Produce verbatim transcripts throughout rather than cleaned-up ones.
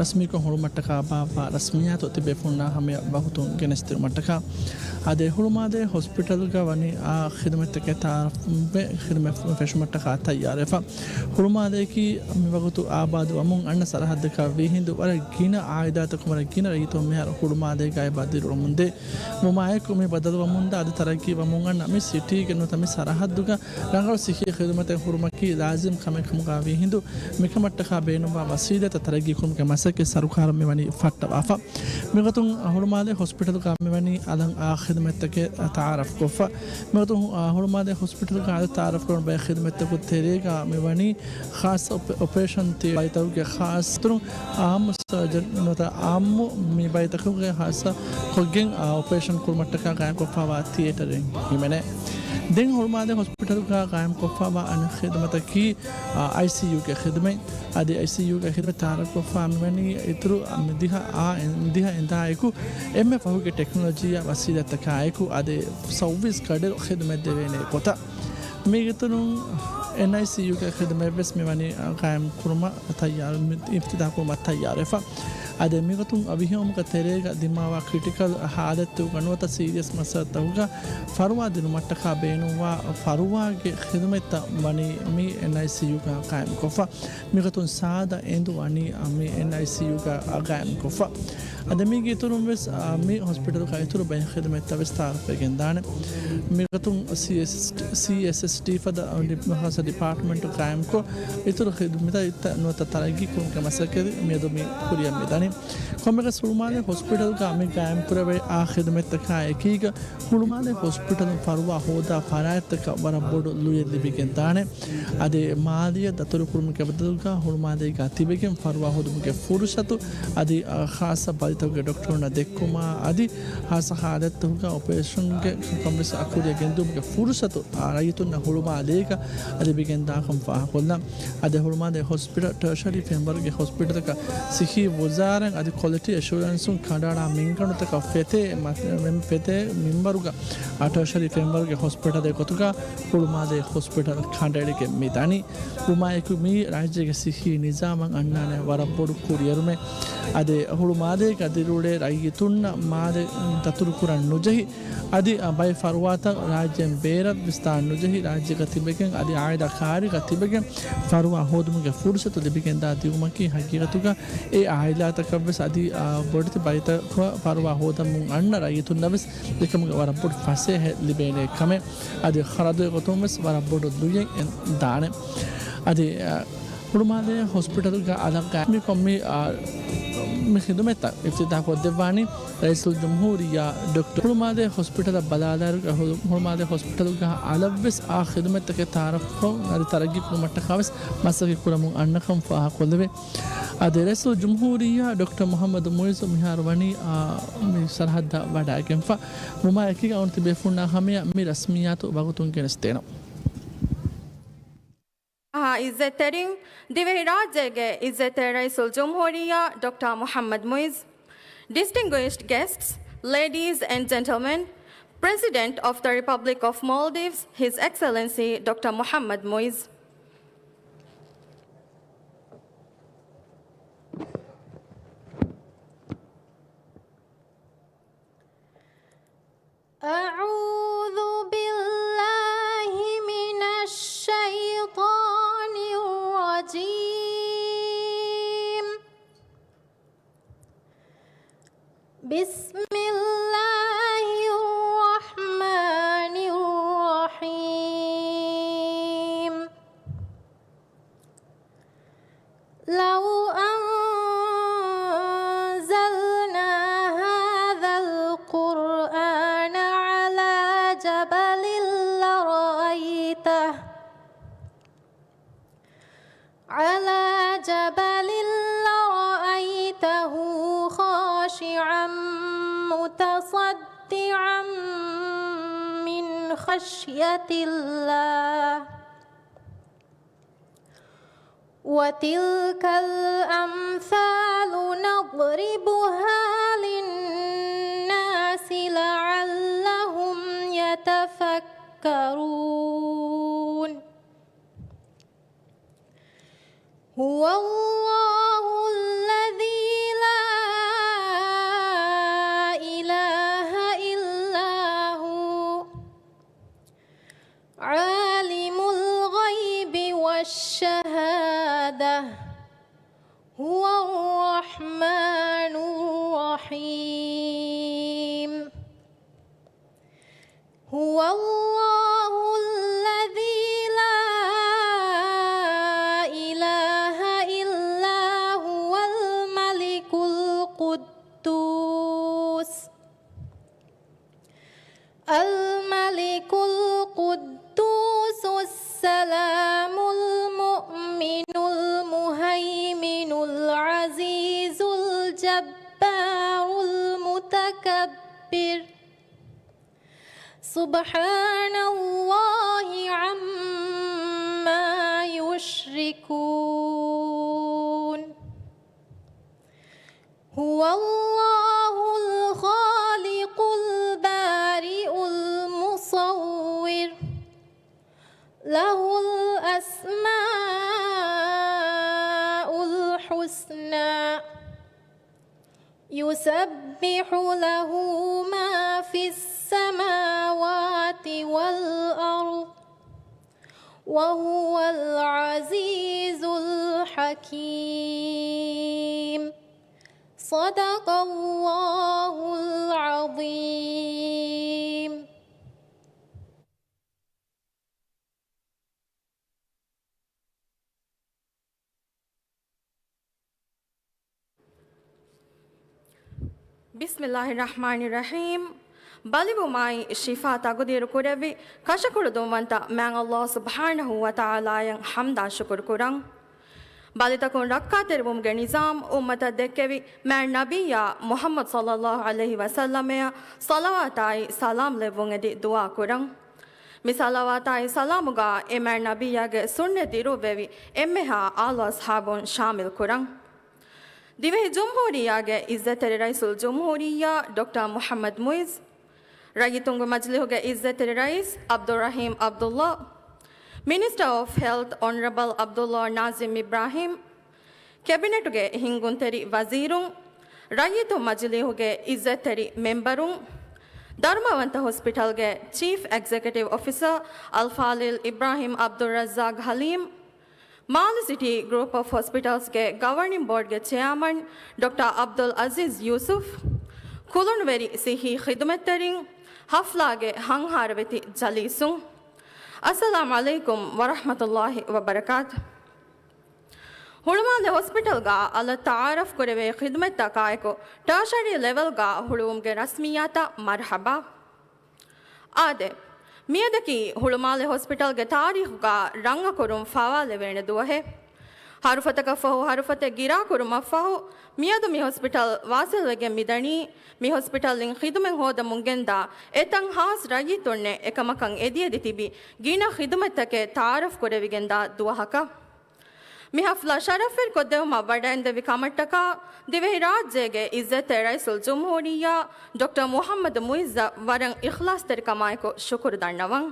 ރަސްމީކޮށް ހުޅުމަށްޓަކާ ބާއްވާ ރަސްމިއްޔާތު ތިބޭފުޅުންނާ ހަމަޔަށް ވަގުތުން ގެނެސްދިނުމަށްޓަކާ. އާދެ، ހުޅުމާދޭ ހޮސްޕިޓަލްގަ ވަނީ އާ ޚިދުމަތްތަކެއް ތައާރަފްވެ ޚިދުމަތް ފެށުމަށްޓަކާ ތައްޔާރުވެފަ. ހުޅުމާދޭއަކީ މިވަގުތު އާބާދުވަމުން އަންނަ ސަރަހައްދަކަށް ވީހިނދު ވަރަށް ގިނަ އާއިލާތަކުން ވަރަށް ގިނަ ރައްޔިތުން މިހާރު ހުޅުމާދޭގައި ވަދެ ރޮޅަމުންދޭ. ވުމާއެކު މި ބަދަލުވަމުންދާ އަދި ތަރައްގީވަމުން އަންނަ މި ސިޓީގެ ނުވަތަ މި ސަރަހައްދުގަ ރަނގަޅު ސިއްހީ ޚިދުމަތެއް ހުރުމަކީ ލާޒިމް ކަމެއް ކަމުގަ ވީހިނދު، މިކަމަށްޓަކާ ބޭނުންވާ ވަސީލަތްތައް ތަރައްގީކުރުމުގެ މަސައްކަތް ސަރުކާރުން މިވަނީ ފައްޓަވާފަ. މިގޮތުން ހުޅުމާލޭ ހޮސްޕިޓަލުގަ މިވަނީ އަލަށް އާ ޚިދުމަތްތަކެއް ތައާރަފްކޮށްފަ. މިގޮތުން ހުޅުމާލޭ ހޮސްޕިޓަލުގަ އަދި ތައާރަފްކުރަން ބައެއް ޚިދުމަތްތަކުގެ ތެރޭގަ މިވަނީ ޚާއްޞަ އޮޕ-، އޮޕަރޭޝަން ތި-، ބައިތަކުގެ ޚާއްޞަ އިތުރުން އާއްމު ސަރޖަން ނުވަތަ އާއްމު މި ބައިތަކުގެ ޚާއްޞަ ކޮށްގެން އާ އޮޕަރޭޝަން ކުރުމަށްޓަކާ ގާއިމްކޮށްފައިވާ ތިއޭޓަރެއް ހިމެނޭ. ދެން ހުޅުމާލޭ ހޮސްޕިޓަލުގަ ގާއިމްކޮށްފައިވާ އަނެއް ޚިދުމަތަކީ، އާ، އައިސީޔޫގެ ޚިދުމަތް. އަދި އައިސީޔޫގެ ޚިދުމަތް ތައާރަފްކޮށްފަ މިވަނީ އިތުރު މި ދިހަ އާ، ދިހަ އެންދާއެކު އެންމެ ފަހުގެ ޓެކްނޮލޮޖީއާ ވަސީލަތްތަކާއެކު އަދި ސައުވީސް ގަޑިއިރު ޚިދުމަތް ދެވޭނެ ގޮތަށް. މީގެއިތުރުން އެންއައިސީޔޫގެ ޚިދުމަތްވެސް މިވަނީ ގާއިމް ކުރުމަށް ތައްޔާރު، އިފްތިތާހު ކުރުމަށް ތައްޔާރުވެފަ. އަދި މިގޮތުން އަ، ވިހި އުމުގެ ތެރޭގަ ދިމާވާ ކްރިޓިކަލް ހާލަތުގަ ނުވަތަ ސީރިއަސް މައްސަލަތަކުގަ ފަރުވާ ދިނުމަށްޓަކާ ބޭނުންވާ ފަރުވާގެ ޚިދުމަތްތައް ވަނީ މި އެންއައިސީޔޫގަ ގާއިމްކޮށްފަ. މިގޮތުން ސާދަ އެނދު ވަނީ މި އެންއައިސީޔޫގަ ގާއިމްކޮށްފަ. އަދި މީގެ އިތުރުން ވެސް، އާ، މި ހޮސްޕިޓަލުގަ އިތުރު ބައެއް ޚިދުމަތްތައް ވެސް ތައާރަފްވެގެން ދާނެ. މިގޮތުން ސީއެސްއެސް، ސީއެސްއެސްޑީ ފަދަ ޚާއްޞަ ޑިޕާޓްމަންޓް ގާއިމްކޮށް، އިތުރު ޚިދުމަތްތައް ނުވަތަ ތަރައްގީ ކުރުމުގެ މަސައްކަތް މިއަދު މި ކުރިއަށް މި ދަނީ. ކޮންމެއަކަސް ހުޅުމާލޭ ހޮސްޕިޓަލްގަ މި ގާއިމް ކުރެވޭ އާ ޚިދުމަތްތަކާ އެކީގަ، ހުޅުމާލޭ ހޮސްޕިޓަލުން ފަރުވާ ހޯދާ ފަރާތްތަކަށް ވަރަށް ބޮޑު ލުޔެއް ލިބިގެން ދާނެ. އަދި މާލިޔަށް ދަތުރުކުރުމުގެ ބަދަލުގަ ހުޅުމާލޭގަ ތިބެގެން ފަރުވާ ހޯދުމުގެ ފުރުސަތު އަދި، އަ، ޚާއްޞަ ބަލިތަކުގެ ޑޮކްޓަރުންނަށް ދެއްކުމާ އަދި ޚާއްޞަ ހާލަތްތަކުގަ އޮޕަރޭޝަންގެ ކަންކަން ވެސް ކުރިއަށް ގެންދިއުމުގެ ފުރުސަތު، އަ، ރައްޔިތުންނަށް ހުޅުމާލޭގަ ލިބިގެން ދާކަން ފާހަގަކޮށްލަން. އަދި ހުޅުމާލޭ ހޮސްޕިޓަލް ޓަރޝަރީ ފެންވަރުގެ ހޮސްޕިޓަލަކަށް ސިއްހީ ވުޒާރާއިން އަދި ކޮލިޓީ އެޝުރެންސުން ކަނޑައަޅާ މިންގަނޑުތަކަށް ފެތޭ މަ-، ފެތޭ މިންވަރުގަ އަ، ޓަރޝަރީ ފެންވަރުގެ ހޮސްޕިޓަލެއް ގޮތުގަ ހުޅުމާލޭ ހޮސްޕިޓަލް ކަނޑައެޅިގެން މި ދަނީ. ވުމާއެކު މިއީ ރާއްޖޭގެ ސިއްހީ ނިޒާމަށް އަންނާނެ ވަރަށް ބޮޑު ކުރިއެރުމެއް. އަދި ހުޅުމާލޭގަ ދިރިއުޅޭ ރައްޔިތުންނަށް މާލެ ދަތުރުކުރަން ނުޖެހި، އަދި ބައެއް ފަރުވާތައް ރާއްޖޭން ބޭރަށް ވިސްނާން ނުޖެހި، ރާއްޖޭގަ ތިބެގެން އަދި އާއިލާ ކާރިގަ ތިބެގެން ފަރުވާ ހޯދުމުގެ ފުރުސަތު ލިބިގެންދާ ދިއުމަކީ ހަގީގަތުގަ އެ އާއިލާތަކަށްވެސް އަދި، އާ، ބޮޑެތި ބައިތަކަށް ފަރުވާ ހޯދަމުން އަންނަ ރައްޔިތުންނަށްވެސް އެކަމުގެ ވަރަށް ބޮޑު ފަސޭހައެއް ލިބޭނެ ކަމެއް. އަދި ޚަރަދުގެ ގޮތުން ވެސް ވަރަށް ބޮޑު ލުޔެއް އެ ދާނެ. އަދި، އަ، ހުޅުމާލޭ ހޮސްޕިޓަލުގަ އަލަށް ގާއިމްކޮށް މި، އަ، މި ޚިދުމަތްތައް އިފްތިތާހު ކޮށްދެއްވާނީ ރައީސުލްޖުމްހޫރިއްޔާ ޑޮކްޓަރ. ހުޅުމާލޭ ހޮސްޕިޓަލަށް ބަލާލާއިރު، ހުޅު-، ހުޅުމާލޭ ހޮސްޕިޓަލުގަ އަލަށްވެސް އާ ޚިދުމަތްތަކެއް ތައާރަފްކޮށް އަދި ތަރައްގީ ކުރުމަށްޓަކާ ވެސް މަސައްކަތް ކުރަމުން އަންނަކަން ފާހަގަކޮށްލެވޭ. އަދި ރައީސުލްޖުމްހޫރިއްޔާ ޑޮކްޓަރ މުޙައްމަދު މުޢިއްޒު މިހާރު ވަނީ، އާ، މި ސަރަހައްދަށް ވަޑައިގެންފަ. ވުމާއެކީގަ އަޅުގަނޑު ތިބޭފުޅުންނާ ހަމަޔަށް މި ރަސްމިއްޔާތު ވަގުތުން ގެނެސްދޭނަން. އާ، އިއްޒަތްތެރިން، ދިވެހިރާއްޖޭގެ އިއްޒަތްތެރި ރައީސުލް ޖުމްހޫރިއްޔާ ޑޮކްޓަރ މުޙައްމަދު މުޢިއްޒު. Distinguished guests, ladies and gentlemen, President of the Republic of Maldives, His Excellency ޑޮކްޓަރ މުޙައްމަދު މުޢިއްޒު. أعوذ بالله من الشيطان الرجيم. بسم الله الرحمن الرحيم. لو أنزلنا هذا القرآن على جبل لرأيته، على جبل لرأيته خاشعا متصدعا من خشية الله. وتلك الأمثال نضربها للناس لعلهم يتفكرون. هو الله الذي الجبار المتكبر. سبحان الله عما يشركون. هو الله الخالق البارئ المصور. له الأسماء الحسنى. يسبح له ما في السماوات والأرض وهو العزيز الحكيم. صدق الله العظيم. بسم الله الرحمن الرحيم. ބަލިވުމާއި ޝިފާ ތަގުދީރު ކުރެއްވި ކަށަކުޅުދުންވަންތަ މާތް ﷲ ސުބްޙާނަހޫ ވަތަޢާލާއަށް ޙަމްދާ ޝުކުރު ކުރަން. ބަލިތަކުން ރައްކާތެރިވުމުގެ ނިޒާމް އުއްމަތަށް ދެއްކެވި މާތް ނަބިއްޔާ މުޙައްމަދު ޞައްލައްލާހު ޢަލައިހި ވަސައްލަމައަށް ޞަލަވާތާއި ސަލާމް ލެއްވުން އެދި ދުޢާ ކުރަން. މި ޞަލަވާތާއި ސަލާމުގަ އެ މާތް ނަބިއްޔާގެ ސުންނަތް ދިރުއްވެވި އެންމެހާ އާލު އަޞްޙާބުން ޝާމިލް ކުރަން. ދިވެހި ޖުމްހޫރިއްޔާގެ އިއްޒަތްތެރި ރައީސުލްޖުމްހޫރިއްޔާ ޑޮކްޓަރ މުޙައްމަދު މުޢިއްޒު، ރައްޔިތުންގެ މަޖިލީހުގެ އިއްޒަތްތެރި ރައީސް ޢަބްދުއްރަޙީމް ޢަބްދުއްލާ، މިނިސްޓަރ އޮފް ހެލްތް އޮނަރަބަލް ޢަބްދުއްލާ ނާޒިމް އިބްރާހީމް، ކެބިނެޓުގެ ހިންގުންތެރި ވަޒީރުން، ރައްޔިތުން މަޖިލީހުގެ އިއްޒަތްތެރި މެމްބަރުން، ދަރުމަވަންތަ ހޮސްޕިޓަލްގެ ޗީފް އެގްޒެކެޓިވް އޮފިސަރ އަލްފާޟިލް އިބްރާހީމް ޢަބްދުއްރައްޒާޤް ޙަލީމް، މާލެ ސިޓީ ގްރޫޕް އޮފް ހޮސްޕިޓަލްސްގެ ގަވަރނިން ބޯޑްގެ ޗެއާމަން ޑޮކްޓަރ ޢަބްދުލް ޢަޒީޒް ޔޫސުފް، ކުލުނުވެރި ސިއްހީ ޚިދުމަތްތެރިން، ޙަފްލާގެ ހަންހާރަވެތި ޖަލީސުން. އައްސަލާމް ޢަލައިކުމް ވަރަޙްމަތުﷲ ވަބަރަކާތު. ހުޅުމާލެ ހޮސްޕިޓަލްގަ އަލަށް ތަޢާރަފް ކުރެވޭ ޚިދުމަތްތަކާއެކު ޓާޝަރީ ލެވެލްގަ ހުޅުވުމުގެ ރަސްމިއްޔާތަށް މަރްޙަބާ. އާދެ، މިއަދަކީ ހުޅުމާލެ ހޮސްޕިޓަލްގެ ތާރީޚުގަ ރަނގަކުރުން ފާވާލެވޭނެ ދުވަހެއް. ހަރުފަތަކަށްފަހު ހަރުފަތެއް ގިރާކުރުމަށްފަހު، މިއަދު މި ހޮސްޕިޓަލް ވާސިލްވެގެން މިދަނީ، މި ހޮސްޕިޓަލްއިން ޚިދުމަތް ހޯދަމުން ގެންދާ އެތައް ހާސް ރައްޔިތުންނެއް އެކަމަކަށް އެދިއެދި ތިބި ގިނަ ޚިދުމަތްތަކެއް ތަޢާރަފް ކުރެވިގެންދާ ދުވަހަކަށް. މި ޙަފްލާ ޝަރަފްވެރިކޮށްދެވުމަށް ވަޑައިންދެވި ކަމަށްޓަކާ، ދިވެހިރާއްޖޭގެ އިއްޒަތްތެރި ރައީސުލްޖުމްހޫރިއްޔާ ޑޮކްޓަރ މުޙައްމަދު މުޢިއްޒަށް ވަރަށް އިޚްލާޞްތެރިކަމާއެކު ޝުކުރު ދަންނަވަން.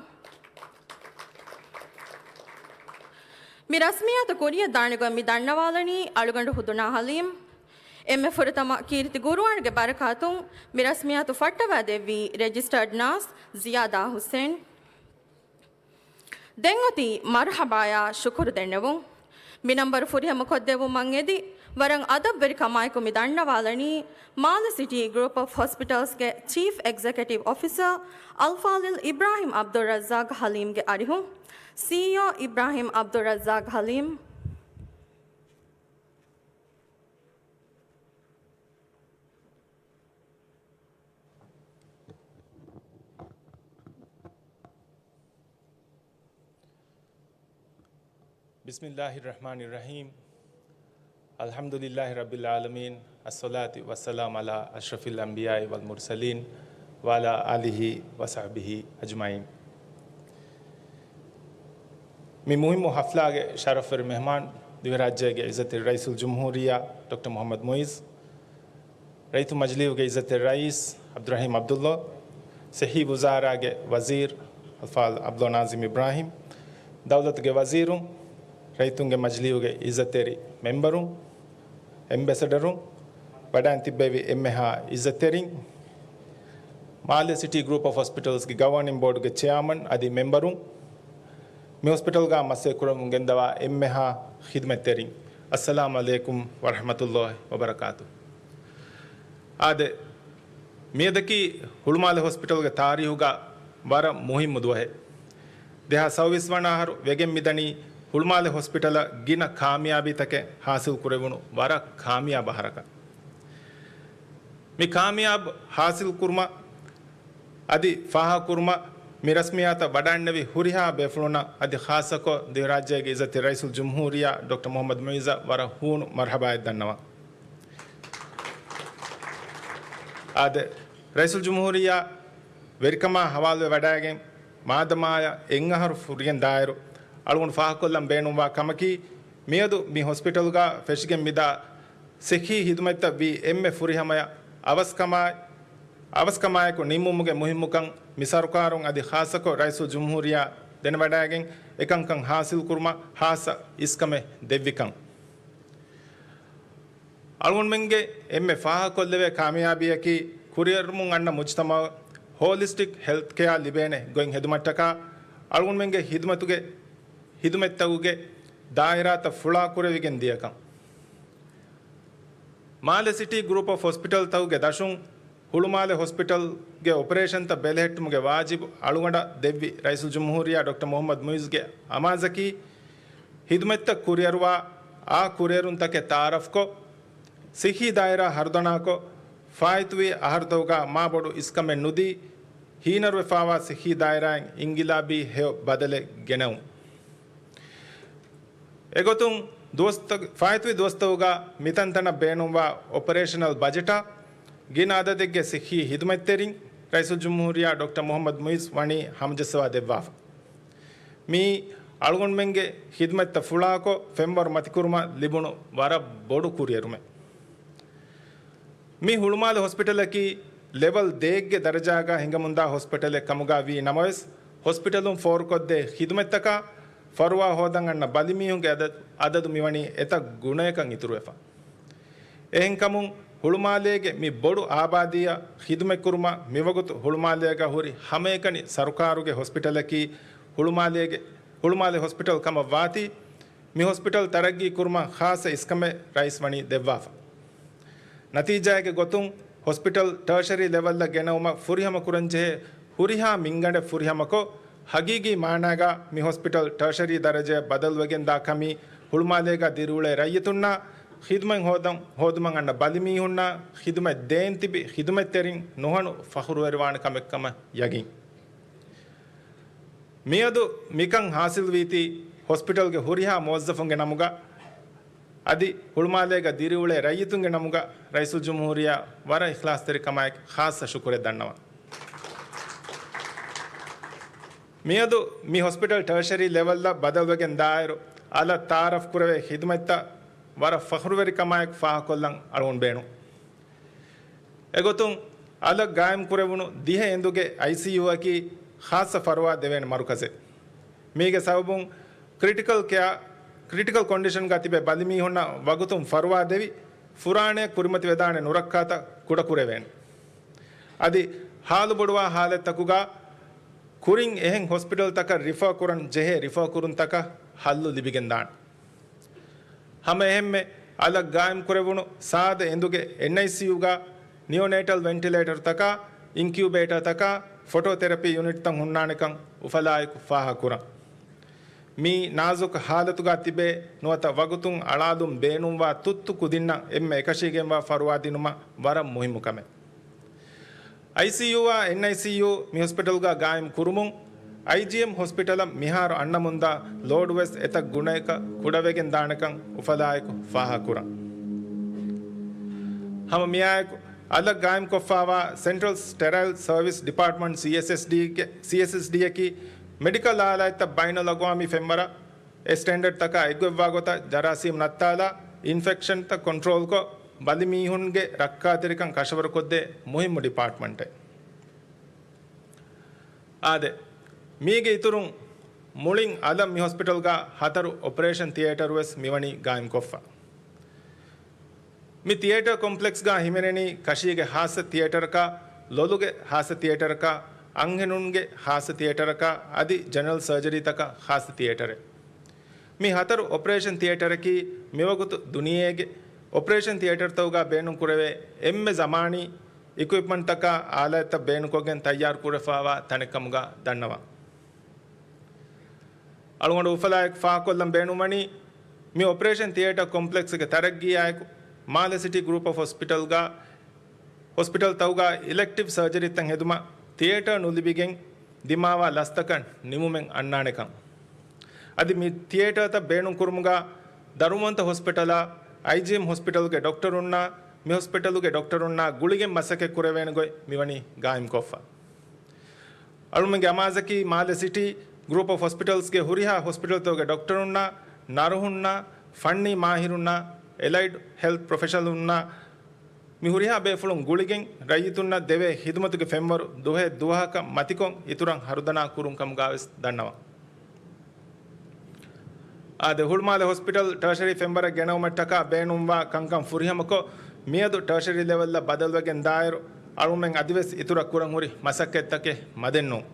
މި ރަސްމިއްޔާތު ކުރިއަށް ދާނެގޮތް މި ދަންނަވާލަނީ އަޅުގަނޑު ހުދުނާ ޙަލީމް. އެންމެ ފުރަތަމަ ކީރިތި ޤުރުއާންގެ ބަރަކާތުން މި ރަސްމިއްޔާތު ފައްޓަވާދެއްވީ ރެޖިސްޓަރޑް ނާސް ޒިޔާދާ ޙުސެން. ދެން އޮތީ މަރްޙަބާޔާ ޝުކުރު ދެންނެވުން. މި ނަންބަރު ފުރިހަމަ ކޮށްދެއްވުމަށް އެދި، ވަރަށް އަދަބްވެރިކަމާއެކު މި ދަންނަވާލަނީ، މާލެ ސިޓީ ގްރޫޕް އޮފް ހޮސްޕިޓަލްސްގެ ޗީފް އެގްޒެކެޓިވް އޮފިސަރ އަލްފާޟިލް އިބްރާހީމް ޢަބްދުއްރައްޒާޤް ޙަލީމްގެ އަރިހުން، ސީއީއޯ އިބްރާހީމް ޢަބްދުއްރައްޒާޤް ޙަލީމް. بسم الله الرحمن الرحيم. الحمد لله رب العالمين. الصلاة والسلام على أشرف الأنبياء والمرسلين وعلى آله وصحبه أجمعين. މި މުހިއްމު ޙަފްލާގެ ޝަރަފްވެރި މެހްމާން، ދިވެހިރާއްޖޭގެ އިއްޒަތްތެރި ރައީސުލްޖުމްހޫރިއްޔާ ޑޮކްޓަރ މުޙައްމަދު މުޢިއްޒު، ރައްޔިތު މަޖިލީހުގެ އިއްޒަތްތެރި ރައީސް ޢަބްދުއްރަޙީމް ޢަބްދުއްލާ، ޞިއްޙީ ވުޒާރާގެ ވަޒީރު އަލްފާޟިލް ޢަބްދުއްލާ ނާޒިމް އިބްރާހީމް، ދައުލަތުގެ ވަޒީރުން، ރައްޔިތުންގެ މަޖިލީހުގެ އިއްޒަތްތެރި މެމްބަރުން، އެމްބެސެޑަރުން، ވަޑައިން ތިއްބެވި އެންމެހާ އިއްޒަތްތެރިން، މާލެ ސިޓީ ގްރޫޕް އޮފް ހޮސްޕިޓަލްސްގެ ގަވަރނިން ބޯޑުގެ ޗެއާމަން އަދި މެމްބަރުން، މި ހޮސްޕިޓަލްގަ މަސައްކަތްކުރަމުން ގެންދަވާ އެންމެހާ ޚިދުމަތްތެރިން، އައްސަލާމް ޢަލައިކުމް ވަރަޙްމަތުﷲ ވަބަރަކާތު. އާދެ، މިއަދަކީ ހުޅުމާލެ ހޮސްޕިޓަލްގެ ތާރީހުގަ ވަރަށް މުހިއްމު ދުވަހެއް. ދެހާސް ސައުވީސް ވަނަ އަހަރު ވެގެން މިދަނީ ހުޅުމާލެ ހޮސްޕިޓަލަށް ގިނަ ކާމިޔާބީތަކެއް ޙާޞިލް ކުރެވުނު ވަރަށް ކާމިޔާބު އަހަރަކަށް. މި ކާމިޔާބު ޙާޞިލް ކުރުމަށް އަދި ފާހަގަކުރުމަށް މި ރަސްމިއްޔާތަށް ވަޑައިންނެވި ހުރިހާ ބޭފުޅުންނަށް އަދި ޚާއްޞަކޮށް ދިވެހިރާއްޖޭގެ އިއްޒަތްތެރި ރައީސުލްޖުމްހޫރިއްޔާ ޑޮކްޓަރ މުޙައްމަދު މުޢިއްޒަށް ވަރަށް ހޫނު މަރްޙަބާއެއް ދަންނަވަން. އާދެ، ރައީސުލްޖުމްހޫރިއްޔާ ވެރިކަމާ ހަވާލުވެވަޑައިގެން މާދަމާޔަށް އެއް އަހަރު ފުރިގެން ދާއިރު، އަޅުގަނޑު ފާހަގަކޮށްލަން ބޭނުންވާ ކަމަކީ، މިއަދު މި ހޮސްޕިޓަލްގަ ފެށިގެން މިދާ ސިއްހީ ހިދުމަތްތައް ވީ އެންމެ ފުރިހަމަޔަށް އަވަސްކަމާއި، އަވަސްކަމާއެކު ނިންމުމުގެ މުހިއްމުކަން މި ސަރުކާރުން އަދި ޚާއްޞަކޮށް ރައީސުލްޖުމްހޫރިއްޔާ ދެނެވަޑައިގެން އެކަންކަން ހާސިލްކުރުމަށް ހާއްސަ އިސްކަމެއް ދެއްވިކަން. އަޅުގަނޑުމެންގެ އެންމެ ފާހަގަކޮށްލެވޭ ކާމިޔާބީއަކީ، ކުރިއެރުމުން އަންނަ މުޖްތަމަޢު ހޯލިސްޓިކް ހެލްތް ކެއާ ލިބޭނެ ގޮތް ހެދުމަށްޓަކާ، އަޅުގަނޑުމެންގެ ހިދުމަތުގެ، ހިދުމަތްތަކުގެ ދާއިރާތައް ފުޅާ ކުރެވިގެން ދިޔަކަން. މާލެ ސިޓީ ގްރޫޕް އޮފް ހޮސްޕިޓަލްތަކުގެ ދަށުން ހުޅުމާލެ ހޮސްޕިޓަލްގެ އޮޕަރޭޝަންތައް ބެލެހެއްޓުމުގެ ވާޖިބު އަޅުގަނޑަށް ދެއްވި ރައީސުލްޖުމްހޫރިއްޔާ ޑޮކްޓަރ މުޙައްމަދު މުޢިއްޒުގެ އަމާޒަކީ، ހިދުމަތްތައް ކުރިއަރުވާ، އާ ކުރިއެރުންތަކެއް ތަޢާރަފްކޮށް، ސިއްހީ ދާއިރާ ހަރުދަނާކޮށް، ފާއިތުވި އަހަރުތަކުގަ މާ ބޮޑު އިސްކަމެއް ނުދީ، ހީނަރުވެފާވާ ސިއްހީ ދާއިރާއިން އިންގިލާބީ ހެޔޮ ބަދަލެއް ގެނައުން. އެގޮތުން ދުވަސްތަ-، ފާއިތުވި ދުވަސްތަކުގަ މިތަންތަނަށް ބޭނުންވާ އޮޕަރޭޝަނަލް ބަޖެޓާ ގިނަ އަދަދެއްގެ ސިއްހީ ހިދުމަތްތެރިން ރައީސުލްޖުމްހޫރިއްޔާ ޑޮކްޓަރ މުޙައްމަދު މުޢިއްޒު ވަނީ ހަމަޖައްސަވާ ދެއްވާފަ. މިއީ އަޅުގަނޑުމެންގެ ހިދުމަތްތައް ފުޅާކޮށް ފެންވަރު މަތިކުރުމަށް ލިބުނު ވަރަށް ބޮޑު ކުރިއެރުމެއް. މި ހުޅުމާލެ ހޮސްޕިޓަލަކީ ލެވެލް ދޭއްގެ ދަރަޖާގަ ހިނގަމުންދާ ހޮސްޕިޓަލެއް ކަމުގަ ވީ ނަމަވެސް، ހޮސްޕިޓަލުން ފޯރުކޮށްދޭ ހިދުމަތްތަކާ ފަރުވާ ހޯދަން އަންނަ ބަލިމީހުންގެ އަދަދު، އަދަދު މިވަނީ އެތައް ގުނަޔަކަށް އިތުރުވެފަ. އެހެންކަމުން، ހުޅުމާލޭގެ މި ބޮޑު އާބާދީއަށް ޚިދުމަތްކުރުމަށް މިވަގުތު ހުޅުމާލޭގަ ހުރި ހަމައެކަނި ސަރުކާރުގެ ހޮސްޕިޓަލަކީ ހުޅުމާލޭގެ، ހުޅުމާލެ ހޮސްޕިޓަލް ކަމަށް ވާތީ، މި ހޮސްޕިޓަލް ތަރައްގީ ކުރުމަށް ޚާއްޞަ އިސްކަމެއް ރައީސް ވަނީ ދެއްވާފަ. ނަތީޖާއެއްގެ ގޮތުން، ހޮސްޕިޓަލް ޓާޝަރީ ލެވެލްއަށް ގެނައުމަށް ފުރިހަމަ ކުރަންޖެހޭ ހުރިހާ މިންގަނޑެއް ފުރިހަމަކޮށް، ހަގީގީ މާނާގަ މި ހޮސްޕިޓަލް ޓާޝަރީ ދަރަޖަޔަށް ބަދަލުވެގެންދާ ކަމީ ހުޅުމާލޭގަ ދިރިއުޅޭ ރައްޔިތުންނާ، ޚިދުމަތް ހޯދަން، ހޯދުމަށް އަންނަ ބަލިމީހުންނާ، ޚިދުމަތް ދޭން ތިބި ޚިދުމަތްތެރިން ނުހަނު ފަޚުރުވެރިވާނެ ކަމެއްކަމަށް ޔަގީން. މިއަދު މިކަން ހާސިލްވީތީ ހޮސްޕިޓަލްގެ ހުރިހާ މުވައްޒަފުންގެ ނަމުގަ، އަދި ހުޅުމާލޭގަ ދިރިއުޅޭ ރައްޔިތުންގެ ނަމުގަ ރައީސުލްޖުމްހޫރިއްޔާ ވަރަށް އިޚްލާޞްތެރިކަމާއެކު ޚާއްޞަ ޝުކުރެއް ދަންނަވަން. މިއަދު މި ހޮސްޕިޓަލް ޓާޝަރީ ލެވެލްއަށް ބަދަލުވެގެން ދާއިރު، އަލަށް ތަޢާރަފް ކުރެވޭ ޚިދުމަތްތައް ވަރަށް ފަޚުރުވެރިކަމާއެކު ފާހަގަކޮށްލަން އަޅުގަނޑު ބޭނުން. އެގޮތުން، އަލަށް ގާއިމް ކުރެވުނު ދިހަ އެނދުގެ އައިސީޔޫއަކީ ޚާއްޞަ ފަރުވާ ދެވޭނެ މަރުކަޒެއް. މީގެ ސަބަބުން ކްރިޓިކަލް ކެއާ، ކްރިޓިކަލް ކޮންޑިޝަންގަ ތިބޭ ބަލިމީހުންނަށް ވަގުތުން ފަރުވާ ދެވި، ފުރާނައަށް ކުރިމަތިވެދާނެ ނުރައްކާތައް ކުޑަކުރެވޭނެ. އަދި ހާލުބޮޑުވާ ހާލަތްތަކުގަ ކުރިން އެހެން ހޮސްޕިޓަލްތަކަށް ރިފާ ކުރަން ޖެހޭ ރިފާ ކުރުންތަކަށް ހައްލު ލިބިގެންދާނެ. ހަމައެހެންމެ އަލަށް ގާއިމްކުރެވުނު ސާދަ އެނދުގެ އެންއައިސީޔޫގަ ނިއޯނޭޓަލް ވެންޓިލޭޓަރުތަކާ، އިންކިއުބޭޓަރތަކާ، ފޮޓޯތެރަޕީ ޔުނިޓްތައް ހުންނާނެކަން އުފަލާއެކު ފާހަގަކުރަން. މި ނާޒުކު ހާލަތުގަ ތިބޭ ނުވަތަ ވަގުތުން އަޅާލުން ބޭނުންވާ ތުއްތު ކުދިންނަށް އެންމެ އެކަށީގެންވާ ފަރުވާ ދިނުމަށް ވަރަށް މުހިއްމު ކަމެއް. އައިސީޔޫއާ އެންއައިސީޔޫ މި ހޮސްޕިޓަލްގަ ގާއިމް ކުރުމުން، އައިޖީއެމް ހޮސްޕިޓަލަށް މިހާރު އަންނަމުންދާ ލޯޑުވެސް އެތައް ގުނަޔަކަށް ކުޑަވެގެން ދާނެކަން އުފަލާއެކު ފާހަގަކުރަން. ހަމަ މިއާއެކު އަލަށް ގާއިމްކޮށްފާވާ ސެންޓްރަލް ސްޓެރައިލް ސަރވިސް ޑިޕާޓްމަންޓް، ސީއެސްއެސްޑީގެ، ސީއެސްއެސްޑީއަކީ މެޑިކަލް އާލާތްތައް ބައިނަލްއަގްވާމީ ފެންވަރަށް އެ ސްޓޭންޑަޑްތަކާ އެއްގޮތްވާ ގޮތަށް ޖަރާސީމް ނައްތާލާ، އިންފެކްޝަންތައް ކޮންޓްރޯލްކޮށް، ބަލިމީހުންގެ ރައްކާތެރިކަން ކަށަވަރުކޮށްދޭ މުހިއްމު ޑިޕާޓްމަންޓެއް. އާދެ، މީގެ އިތުރުން މުޅިން އަލަށް މި ހޮސްޕިޓަލްގަ ހަތަރު އޮޕަރޭޝަން ތިއޭޓަރު ވެސް މިވަނީ ގާއިމްކޮށްފަ. މި ތިއޭޓަރ ކޮމްޕްލެކްސްގަ ހިމެނެނީ ކަށީގެ ހާއްސަ ތިއޭޓަރަކާ، ލޮލުގެ ހާއްސަ ތިއޭޓަރަކާ، އަންހެނުންގެ ހާއްސަ ތިއޭޓަރަކާ، އަދި ޖެނެރަލް ސަރޖަރީތަކަށް ހާއްސަ ތިއޭޓަރެއް. މި ހަތަރު އޮޕަރޭޝަން ތިއޭޓަރަކީ މިވަގުތު ދުނިޔޭގެ އޮޕަރޭޝަން ތިއޭޓަރުތަކުގަ ބޭނުންކުރެވޭ އެންމެ ޒަމާނީ އިކުއިޕްމަންޓްތަކާ އާލާތްތައް ބޭނުންކޮށްގެން ތައްޔާރުކުރެފާވާ ތަނެއްކަމުގަ ދަންނަވަން. އަޅުގަނޑު އުފަލާއެކު ފާހަގަކޮށްލަން ބޭނުންވަނީ، މި އޮޕަރޭޝަން ތިއޭޓަރ ކޮމްޕްލެކްސްގެ ތަރައްގީއާއެކު، މާލެ ސިޓީ ގްރޫޕް އޮފް ހޮސްޕިޓަލްގަ، ހޮސްޕިޓަލްތަކުގަ އިލެކްޓިވް ސަރޖަރީތައް ހެދުމަށް ތިއޭޓަރ ނުލިބިގެން ދިމާވާ ލަސްތަކަށް ނިމުމެއް އަންނާނެކަން. އަދި މި ތިއޭޓަރތައް ބޭނުންކުރުމުގަ ދަރުމަވަންތަ ހޮސްޕިޓަލާ، އައިޖީއެމް ހޮސްޕިޓަލްގެ ޑޮކްޓަރުންނާ، މި ހޮސްޕިޓަލުގެ ޑޮކްޓަރުންނާ ގުޅިގެން މަސައްކަތް ކުރެވޭނެ ގޮތް މިވަނީ ގާއިމްކޮށްފަ. އަޅުމެންގެ އަމާޒަކީ މާލެ ސިޓީ ގްރޫޕް އޮފް ހޮސްޕިޓަލްސްގެ ހުރިހާ ހޮސްޕިޓަލްތަކުގެ ޑޮކްޓަރުންނާ، ނަރުހުންނާ، ފަންނީ މާހިރުންނާ، އެލައިޑް ހެލްތް ޕްރޮފެޝަނަލުންނާ، މި ހުރިހާ ބޭފުޅުން ގުޅިގެން ރައްޔިތުންނަށް ދެވޭ ހިދުމަތުގެ ފެންވަރު ދުހައެއް ދުވަހަކަށް މަތިކޮށް އިތުރަށް ހަރުދަނާ ކުރުން ކަމުގާވެސް ދަންނަވަން. އާދެ، ހުޅުމާލެ ހޮސްޕިޓަލް ޓާޝަރީ ފެންވަރަށް ގެނައުމަށްޓަކާ ބޭނުންވާ ކަންކަން ފުރިހަމަކޮށް، މިއަދު ޓާޝަރީ ލެވެލްއަށް ބަދަލުވެގެން ދާއިރު، އަޅުމެން އަދިވެސް އިތުރަށް ކުރަން ހުރި މަސައްކަތްތަކެއް މަދެއް ނޫން.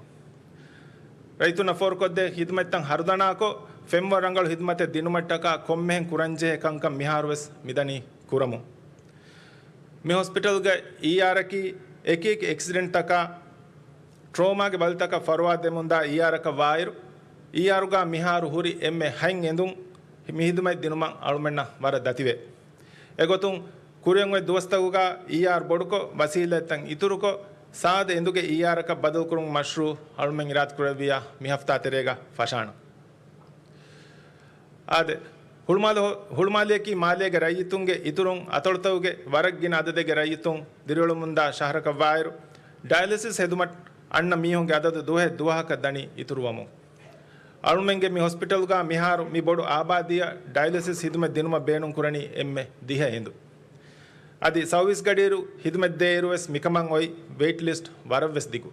ރައްޔިތުންނަށް ފޯރުކޮށްދޭ ހިދުމަތްތައް ހަރުދަނާކޮށް، ފެންވަރު ރަނގަޅު ހިދުމަތެއް ދިނުމަށްޓަކާ ކޮންމެހެން ކުރަންޖެހޭ ކަންކަން މިހާރުވެސް މިދަނީ ކުރަމުން. މި ހޮސްޕިޓަލްގައި އީއާރަކީ އެކިއެކި އެކްސިޑެންޓްތަކާ، ޓްރޯމާގެ ބަލިތަކަށް ފަރުވާ ދެމުންދާ އީއާރަކަށް ވާއިރު، އީއާރުގާ މިހާރު ހުރި އެންމެ ހަތް އެނދުން މި ހިދުމަތް ދިނުމަށް އަޅުމެންނަށް ވަރަށް ދަތިވޭ. އެގޮތުން، ކުރިއަށް އޮތް ދުވަސްތަކުގާ އީއާރް ބޮޑުކޮށް، ވަސީލަތްތައް އިތުރުކޮށް، ސާދަ އެނދުގެ އީއާރަކަށް ބަދަލުކުރުމުގެ މަޝްރޫއު އަޅުމެން އިރާދަކުރެއްވިއްޔާ މި ހަފްތާ ތެރޭގަ ފަށާނަން. އާދެ، ހުޅުމާލެ ހޮ-، ހުޅުމާލެއަކީ މާލޭގެ ރައްޔިތުންގެ އިތުރުން އަތޮޅުތަކުގެ ވަރަށް ގިނަ އަދަދެއްގެ ރައްޔިތުން ދިރިއުޅެމުންދާ ޝަހަރަކަށް ވާއިރު، ޑަޔަލިސިސް ހެދުމަށް އަންނަ މީހުންގެ އަދަދު ދުވަހެއް ދުވަހަކަށް ދަނީ އިތުރުވަމުން. އަޅުމެންގެ މި ހޮސްޕިޓަލްގާ މިހާރު މި ބޮޑު އާބާދީއަށް ޑަޔަލިސިސް ހިދުމަތް ދިނުމަށް ބޭނުން ކުރަނީ އެންމެ ދިހަ އެނދު. އަދި ސައުވީސް ގަޑިއިރު ހިދުމަތް ދޭއިރުވެސް މިކަމަށް އޮތް ވެއިޓް ލިސްޓް ވަރަށްވެސް ދިގު.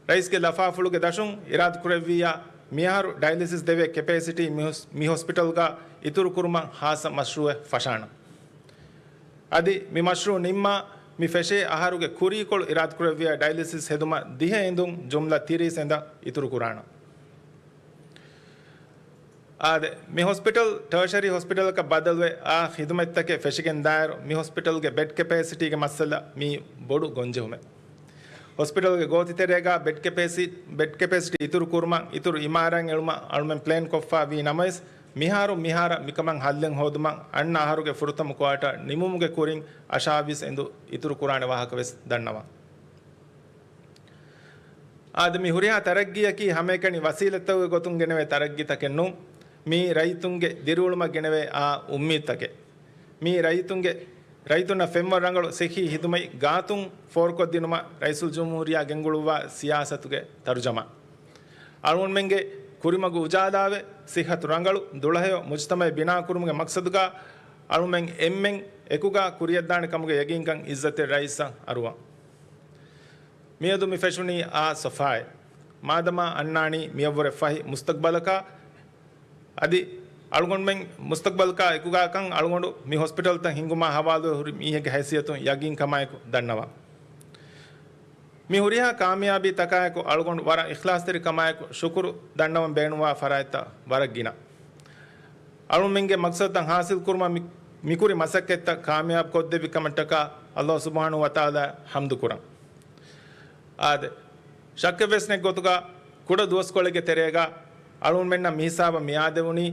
ރައީސްގެ ލަފާފުޅުގެ ދަށުން އިރާދަކުރެއްވިއްޔާ، މިއަހަރު ޑަޔަލިސިސް ދެވޭ ކެޕޭސިޓީ މި ހޮސް-، މި ހޮސްޕިޓަލްގާ އިތުރުކުރުމަށް ހާއްސަ މަޝްރޫއެއް ފަށާނަން. އަދި މި މަޝްރޫއު ނިންމާ، މި ފެށޭ އަހަރުގެ ކުރީކޮޅު އިރާދަކުރެއްވިއްޔާ ޑަޔަލިސިސް ހެދުމަށް ދިހަ އެނދުން ޖުމްލަ ތިރީސް އެނދަށް އިތުރުކުރާނަން. އާދެ، މި ހޮސްޕިޓަލް ޓާޝަރީ ހޮސްޕިޓަލަކަށް ބަދަލުވެ އާ ޚިދުމަތްތަކެއް ފެށިގެން ދާއިރު، މި ހޮސްޕިޓަލްގެ ބެޑް ކެޕޭސިޓީގެ މައްސަލަ މީ ބޮޑު ގޮންޖެހުމެއް. ހޮސްޕިޓަލްގެ ގޯތިތެރޭގާ ބެޑް ކެޕޭސި-، ބެޑް ކެޕޭސިޓީ އިތުރު ކުރުމަށް އިތުރު އިމާރާތް އެޅުމަށް އަޅުމެން ޕްލޭން ކޮށްފަ ވީ ނަމަވެސް، މިހާރު މިހާރަށް މިކަމަށް ހައްލެއް ހޯދުމަށް އަންނަ އަހަރުގެ ފުރަތަމަ ކުއާޓާ ނިމުމުގެ ކުރިން އަށާވީސް އެނދު އިތުރު ކުރާނެ ވާހަކަ ވެސް ދަންނަވަން. އާދެ، މި ހުރިހާ ތަރައްގީއަކީ ހަމައެކަނި ވަސީލަތްތަކުގެ ގޮތުން ގެނެވޭ ތަރައްގީތަކެއް ނޫން. މީ ރައްޔިތުންގެ ދިރިއުޅުމަށް ގެނެވޭ އާ އުއްމީދުތަކެއް. މީ ރައްޔިތުންގެ، ރައްޔިތުންނަށް ފެންވަރު ރަނގަޅު ސިއްހީ ހިދުމަތް ގާތުން ފޯރުކޮށްދިނުމަށް ރައީސުލްޖުމްހޫރިއްޔާ ގެންގުޅުއްވާ ސިޔާސަތުގެ ތަރުޖަމާ. އަޅުގަނޑުމެންގެ ކުރިމަގު އުޖާލާވެ، ސިއްހަތު ރަނގަޅު، ދުޅަހެޔޮ މުޖުތަމައެއް ބިނާކުރުމުގެ މަޤްޞަދުގާ އަޅުމެން އެންމެން އެކުގާ ކުރިޔަށްދާނެ ކަމުގެ ޔަގީންކަން އިއްޒަތްތެރި ރައީސަށް އަރުވަން. މިއަދު މި ފެށުނީ އާ ސޮފާއެއް. މާދަމާ އަންނާނީ މިއަށްވުރެ ފަހި މުސްތަޤްބަލަކާ، އަދި އަޅުގަނޑުމެން މުސްތަޤްބަލަކާ އެކުގާކަން އަޅުގަނޑު މި ހޮސްޕިޓަލްތައް ހިންގުމާ ހަވާލުވެ ހުރި މީހެއްގެ ހައިސިއްޔަތުން ޔަގީންކަމާއެކު ދަންނަވަން. މި ހުރިހާ ކާމިޔާބީ ތަކާއެކު އަޅުގަނޑު ވަރަށް އިޚްލާޞްތެރިކަމާއެކު ޝުކުރު ދަންނަވަން ބޭނުންވާ ފަރާތްތައް ވަރަށް ގިނަ. އަޅުމެންގެ މަޤްޞަދުތައް ހާސިލް ކުރުމަށް މި، މިކުރި މަސައްކަތްތައް ކާމިޔާބު ކޮށްދެއްވި ކަމަށްޓަކާ ﷲ ސުބްޙާނަހޫ ވަތަޢާލާ ޙަމްދު ކުރަން. އާދެ، ޝައްކެއްވެސް ނެތް ގޮތުގަ ކުޑަ ދުވަސްކޮޅެއްގެ ތެރޭގަ އަޅުމެންނަށް މިހިސާބަށް މިއާދެވުނީ،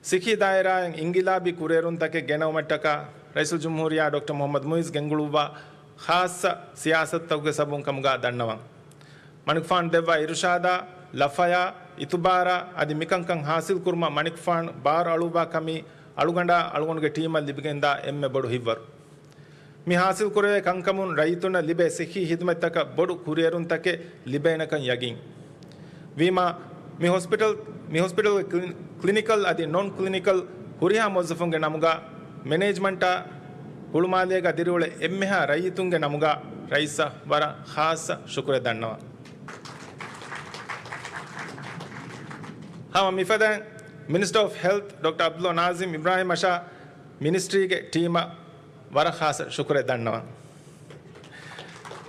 ސިއްހީ ދާއިރާއިން އިންގިލާބީ ކުރިއެރުންތަކެއް ގެނައުމަށްޓަކާ ރައީސުލްޖުމްހޫރިއްޔާ ޑޮކްޓަރ މުޙައްމަދު މުޢިއްޒު ގެންގުޅުއްވާ ޚާއްޞަ ސިޔާސަތުތަކުގެ ސަބަބުން ކަމުގަ ދަންނަވަން. މަނިކުފާނު ދެއްވާ އިރުޝާދާ، ލަފަޔާ، އިތުބާރާ އަދި މިކަންކަން ހާސިލް ކުރުމަށް މަނިކުފާނު ބާރު އަޅުއްވާ ކަމީ އަޅުގަނޑާ އަޅުގަނޑުގެ ޓީމަށް ލިބިގެންދާ އެންމެ ބޮޑު ހިތްވަރު. މި ހާސިލް ކުރެވޭ ކަންކަމުން ރައްޔިތުންނަށް ލިބޭ ސިއްހީ ހިދުމަތްތަކަށް ބޮޑު ކުރިއެރުންތަކެއް ލިބޭނެކަން ޔަގީން. ވީމާ، މި ހޮސްޕިޓަލް، މި ހޮސްޕިޓަލްގެ ކްލި-، ކްލިނިކަލް އަދި ނޮން ކްލިނިކަލް ހުރިހާ މުވައްޒަފުންގެ ނަމުގަ މެނޭޖްމަންޓާ ހުޅުމާލޭގަ ދިރިއުޅޭ އެންމެހާ ރައްޔިތުންގެ ނަމުގަ ރައީސަށް ވަރަށް ޚާއްޞަ ޝުކުރެއް ދަންނަވަން. ހަމަ މިފަދައިން މިނިސްޓަރ އޮފް ހެލްތް ޑޮކްޓަރ ޢަބްދުﷲ ނާޒިމް އިބްރާހިމް އަށާ މިނިސްޓްރީގެ ޓީމަށް ވަރަށް ޚާއްޞަ ޝުކުރެއް ދަންނަވަން.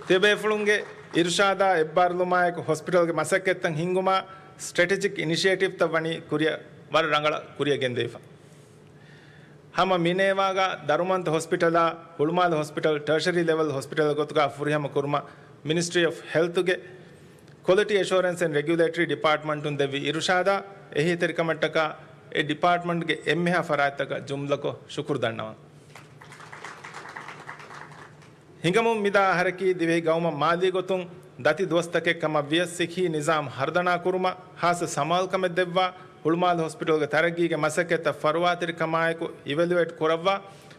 ތިޔަބޭފުޅުންގެ އިރުޝާދާ އެއްބާރުލުމާއެކު ހޮސްޕިޓަލްގެ މަސައްކަތްތައް ހިންގުމާ ސްޓްރެޓެޖިކް އިނިޝިއޭޓިވްތައް ވަނީ ކުރިއަށް ވަރަށް ރަނގަޅަށް ކުރިއަށް ގެންދެވިފަ. ހަމަ މިނޭވާގަ ދަރުމަންތު ހޮސްޕިޓަލާ، ހުޅުމާލެ ހޮސްޕިޓަލް ޓާޝަރީ ލެވެލް ހޮސްޕިޓަލް ގޮތުގަ ފުރިހަމަ ކުރުމަށް މިނިސްޓްރީ އޮފް ހެލްތުގެ ކޮލިޓީ އެޝުއަރެންސް އެންޑް ރެގިއުލޭޓަރީ ޑިޕާޓްމަންޓުން ދެއްވި އިރުޝާދާ އެހީތެރިކަމަށްޓަކާ އެ ޑިޕާޓްމަންޓްގެ އެންމެހާ ފަރާތްތަކަށް ޖުމްލަކޮށް ޝުކުރު ދަންނަވަން. ހިނގަމުން މިދާ އަހަރަކީ ދިވެހި ގައުމަށް މާލީ ގޮތުން ދަތި ދުވަސްތަކެއް ކަމަށް ވިޔަސް ސިއްހީ ނިޒާމް ހަރުދަނާ ކުރުމަށް ހާއްސަ ސަމާލުކަމެއް ދެއްވާ، ހުޅުމާލެ ހޮސްޕިޓަލްގެ ތަރައްގީގެ މަސައްކަތްތައް ފަރުވާތެރިކަމާއެކު އިވެލުއޭޓް ކުރައްވާ،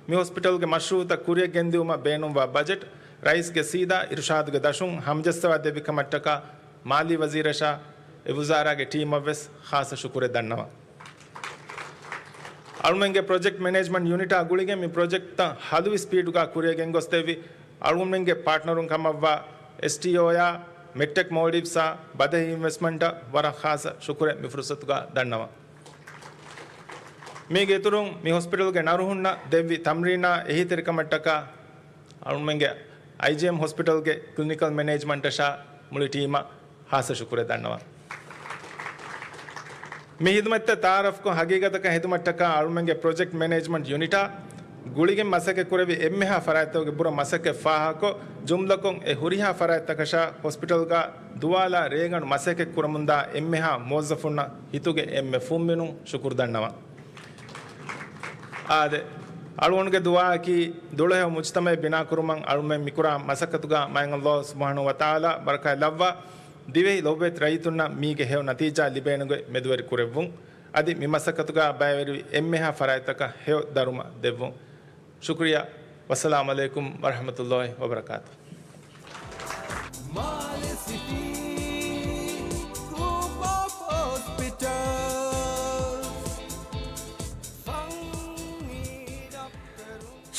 މި ހޮސްޕިޓަލްގެ މަޝްރޫއުތައް ކުރިއަށް ގެންދިއުމަށް ބޭނުންވާ ބަޖެޓް ރައީސްގެ ސީދާ އިރުޝާދުގެ ދަށުން ހަމަޖައްސަވާ ދެއްވި ކަމަށްޓަކާ މާލީ ވަޒީރަށާ އެ ވުޒާރާގެ ޓީމަށްވެސް ޚާއްޞަ ޝުކުރެއް ދަންނަވަން. އަޅުމެންގެ ޕްރޮޖެކްޓް މެނޭޖްމަންޓް ޔުނިޓާ ގުޅިގެން މި ޕްރޮޖެކްޓްތައް ހަލުވި ސްޕީޑުގަ ކުރިއަށް ގެންގޮސްދެއްވި އަޅުމެންގެ ޕާޓްނަރުން ކަމަށްވާ އެސްޓީއޯއާ، މެޑްޓެކް މޯލްޑިވްސްއާ، ބަދަހި އިންވެސްޓްމަންޓަށް ވަރަށް ޚާއްޞަ ޝުކުރެއް މި ފުރުސަތުގަ ދަންނަވަން. މީގެ އިތުރުން މި ހޮސްޕިޓަލްގެ ނަރުހުންނަށް ދެއްވި ތަމްރީނާ އެހީތެރިކަމަށްޓަކާ އަޅުމެންގެ އައިޖީއެމް ހޮސްޕިޓަލްގެ ކްލިނިކަލް މެނޭޖްމަންޓަށާ މުޅި ޓީމަށް ޚާއްޞަ ޝުކުރެއް ދަންނަވަން. މި ހިދުމަތްތައް ތައާރަފްކޮށް ހަގީގަތަކަށް ހިދުމަށްޓަކާ އަޅުމެންގެ ޕްރޮޖެކްޓް މެނޭޖްމަންޓް ޔުނިޓާ ގުޅިގެން މަސައްކަތް ކުރެއްވި އެންމެހާ ފަރާތްތަކުގެ ބުރަ މަސައްކަތް ފާހަގަކޮށް، ޖުމްލަކޮށް އެ ހުރިހާ ފަރާތްތަކަށާ ހޮސްޕިޓަލްގަ ދުވާލާ ރޭގަނޑު މަސައްކަތް ކުރަމުންދާ އެންމެހާ މުވައްޒަފުންނަށް ހިތުގެ އެންމެ ފުންމިނުން ޝުކުރު ދަންނަވަން. އާދެ، އަޅުގަނޑުގެ ދުޢާއަކީ ދުޅަހެޔޮ މުޖްތަމަޢެއް ބިނާކުރުމަށް އަޅުމެން މިކުރާ މަސައްކަތުގަ މާތް ﷲ ސުބްޙާނަހޫ ވަތަޢާލާ ބަރަކާތް ލައްވާ، ދިވެހި ލޮބުވެތި ރައްޔިތުންނަށް މީގެ ހެޔޮ ނަތީޖާ ލިބޭނެގޮތް މެދުވެރި ކުރެއްވުން. އަދި މި މަސައްކަތުގަ ބައިވެރިވި އެންމެހާ ފަރާތްތަކަށް ހެޔޮ ދަރުމަ ދެއްވުން. ޝުކުރިއްޔާ. ވައްސަލާމް ޢަލައިކުމް ވަރަޙްމަތުﷲ ވަބަރަކާތުހު. މާލެ ސިޓީ ގްރޫޕް އޮފް ހޮސްޕިޓަލްސް.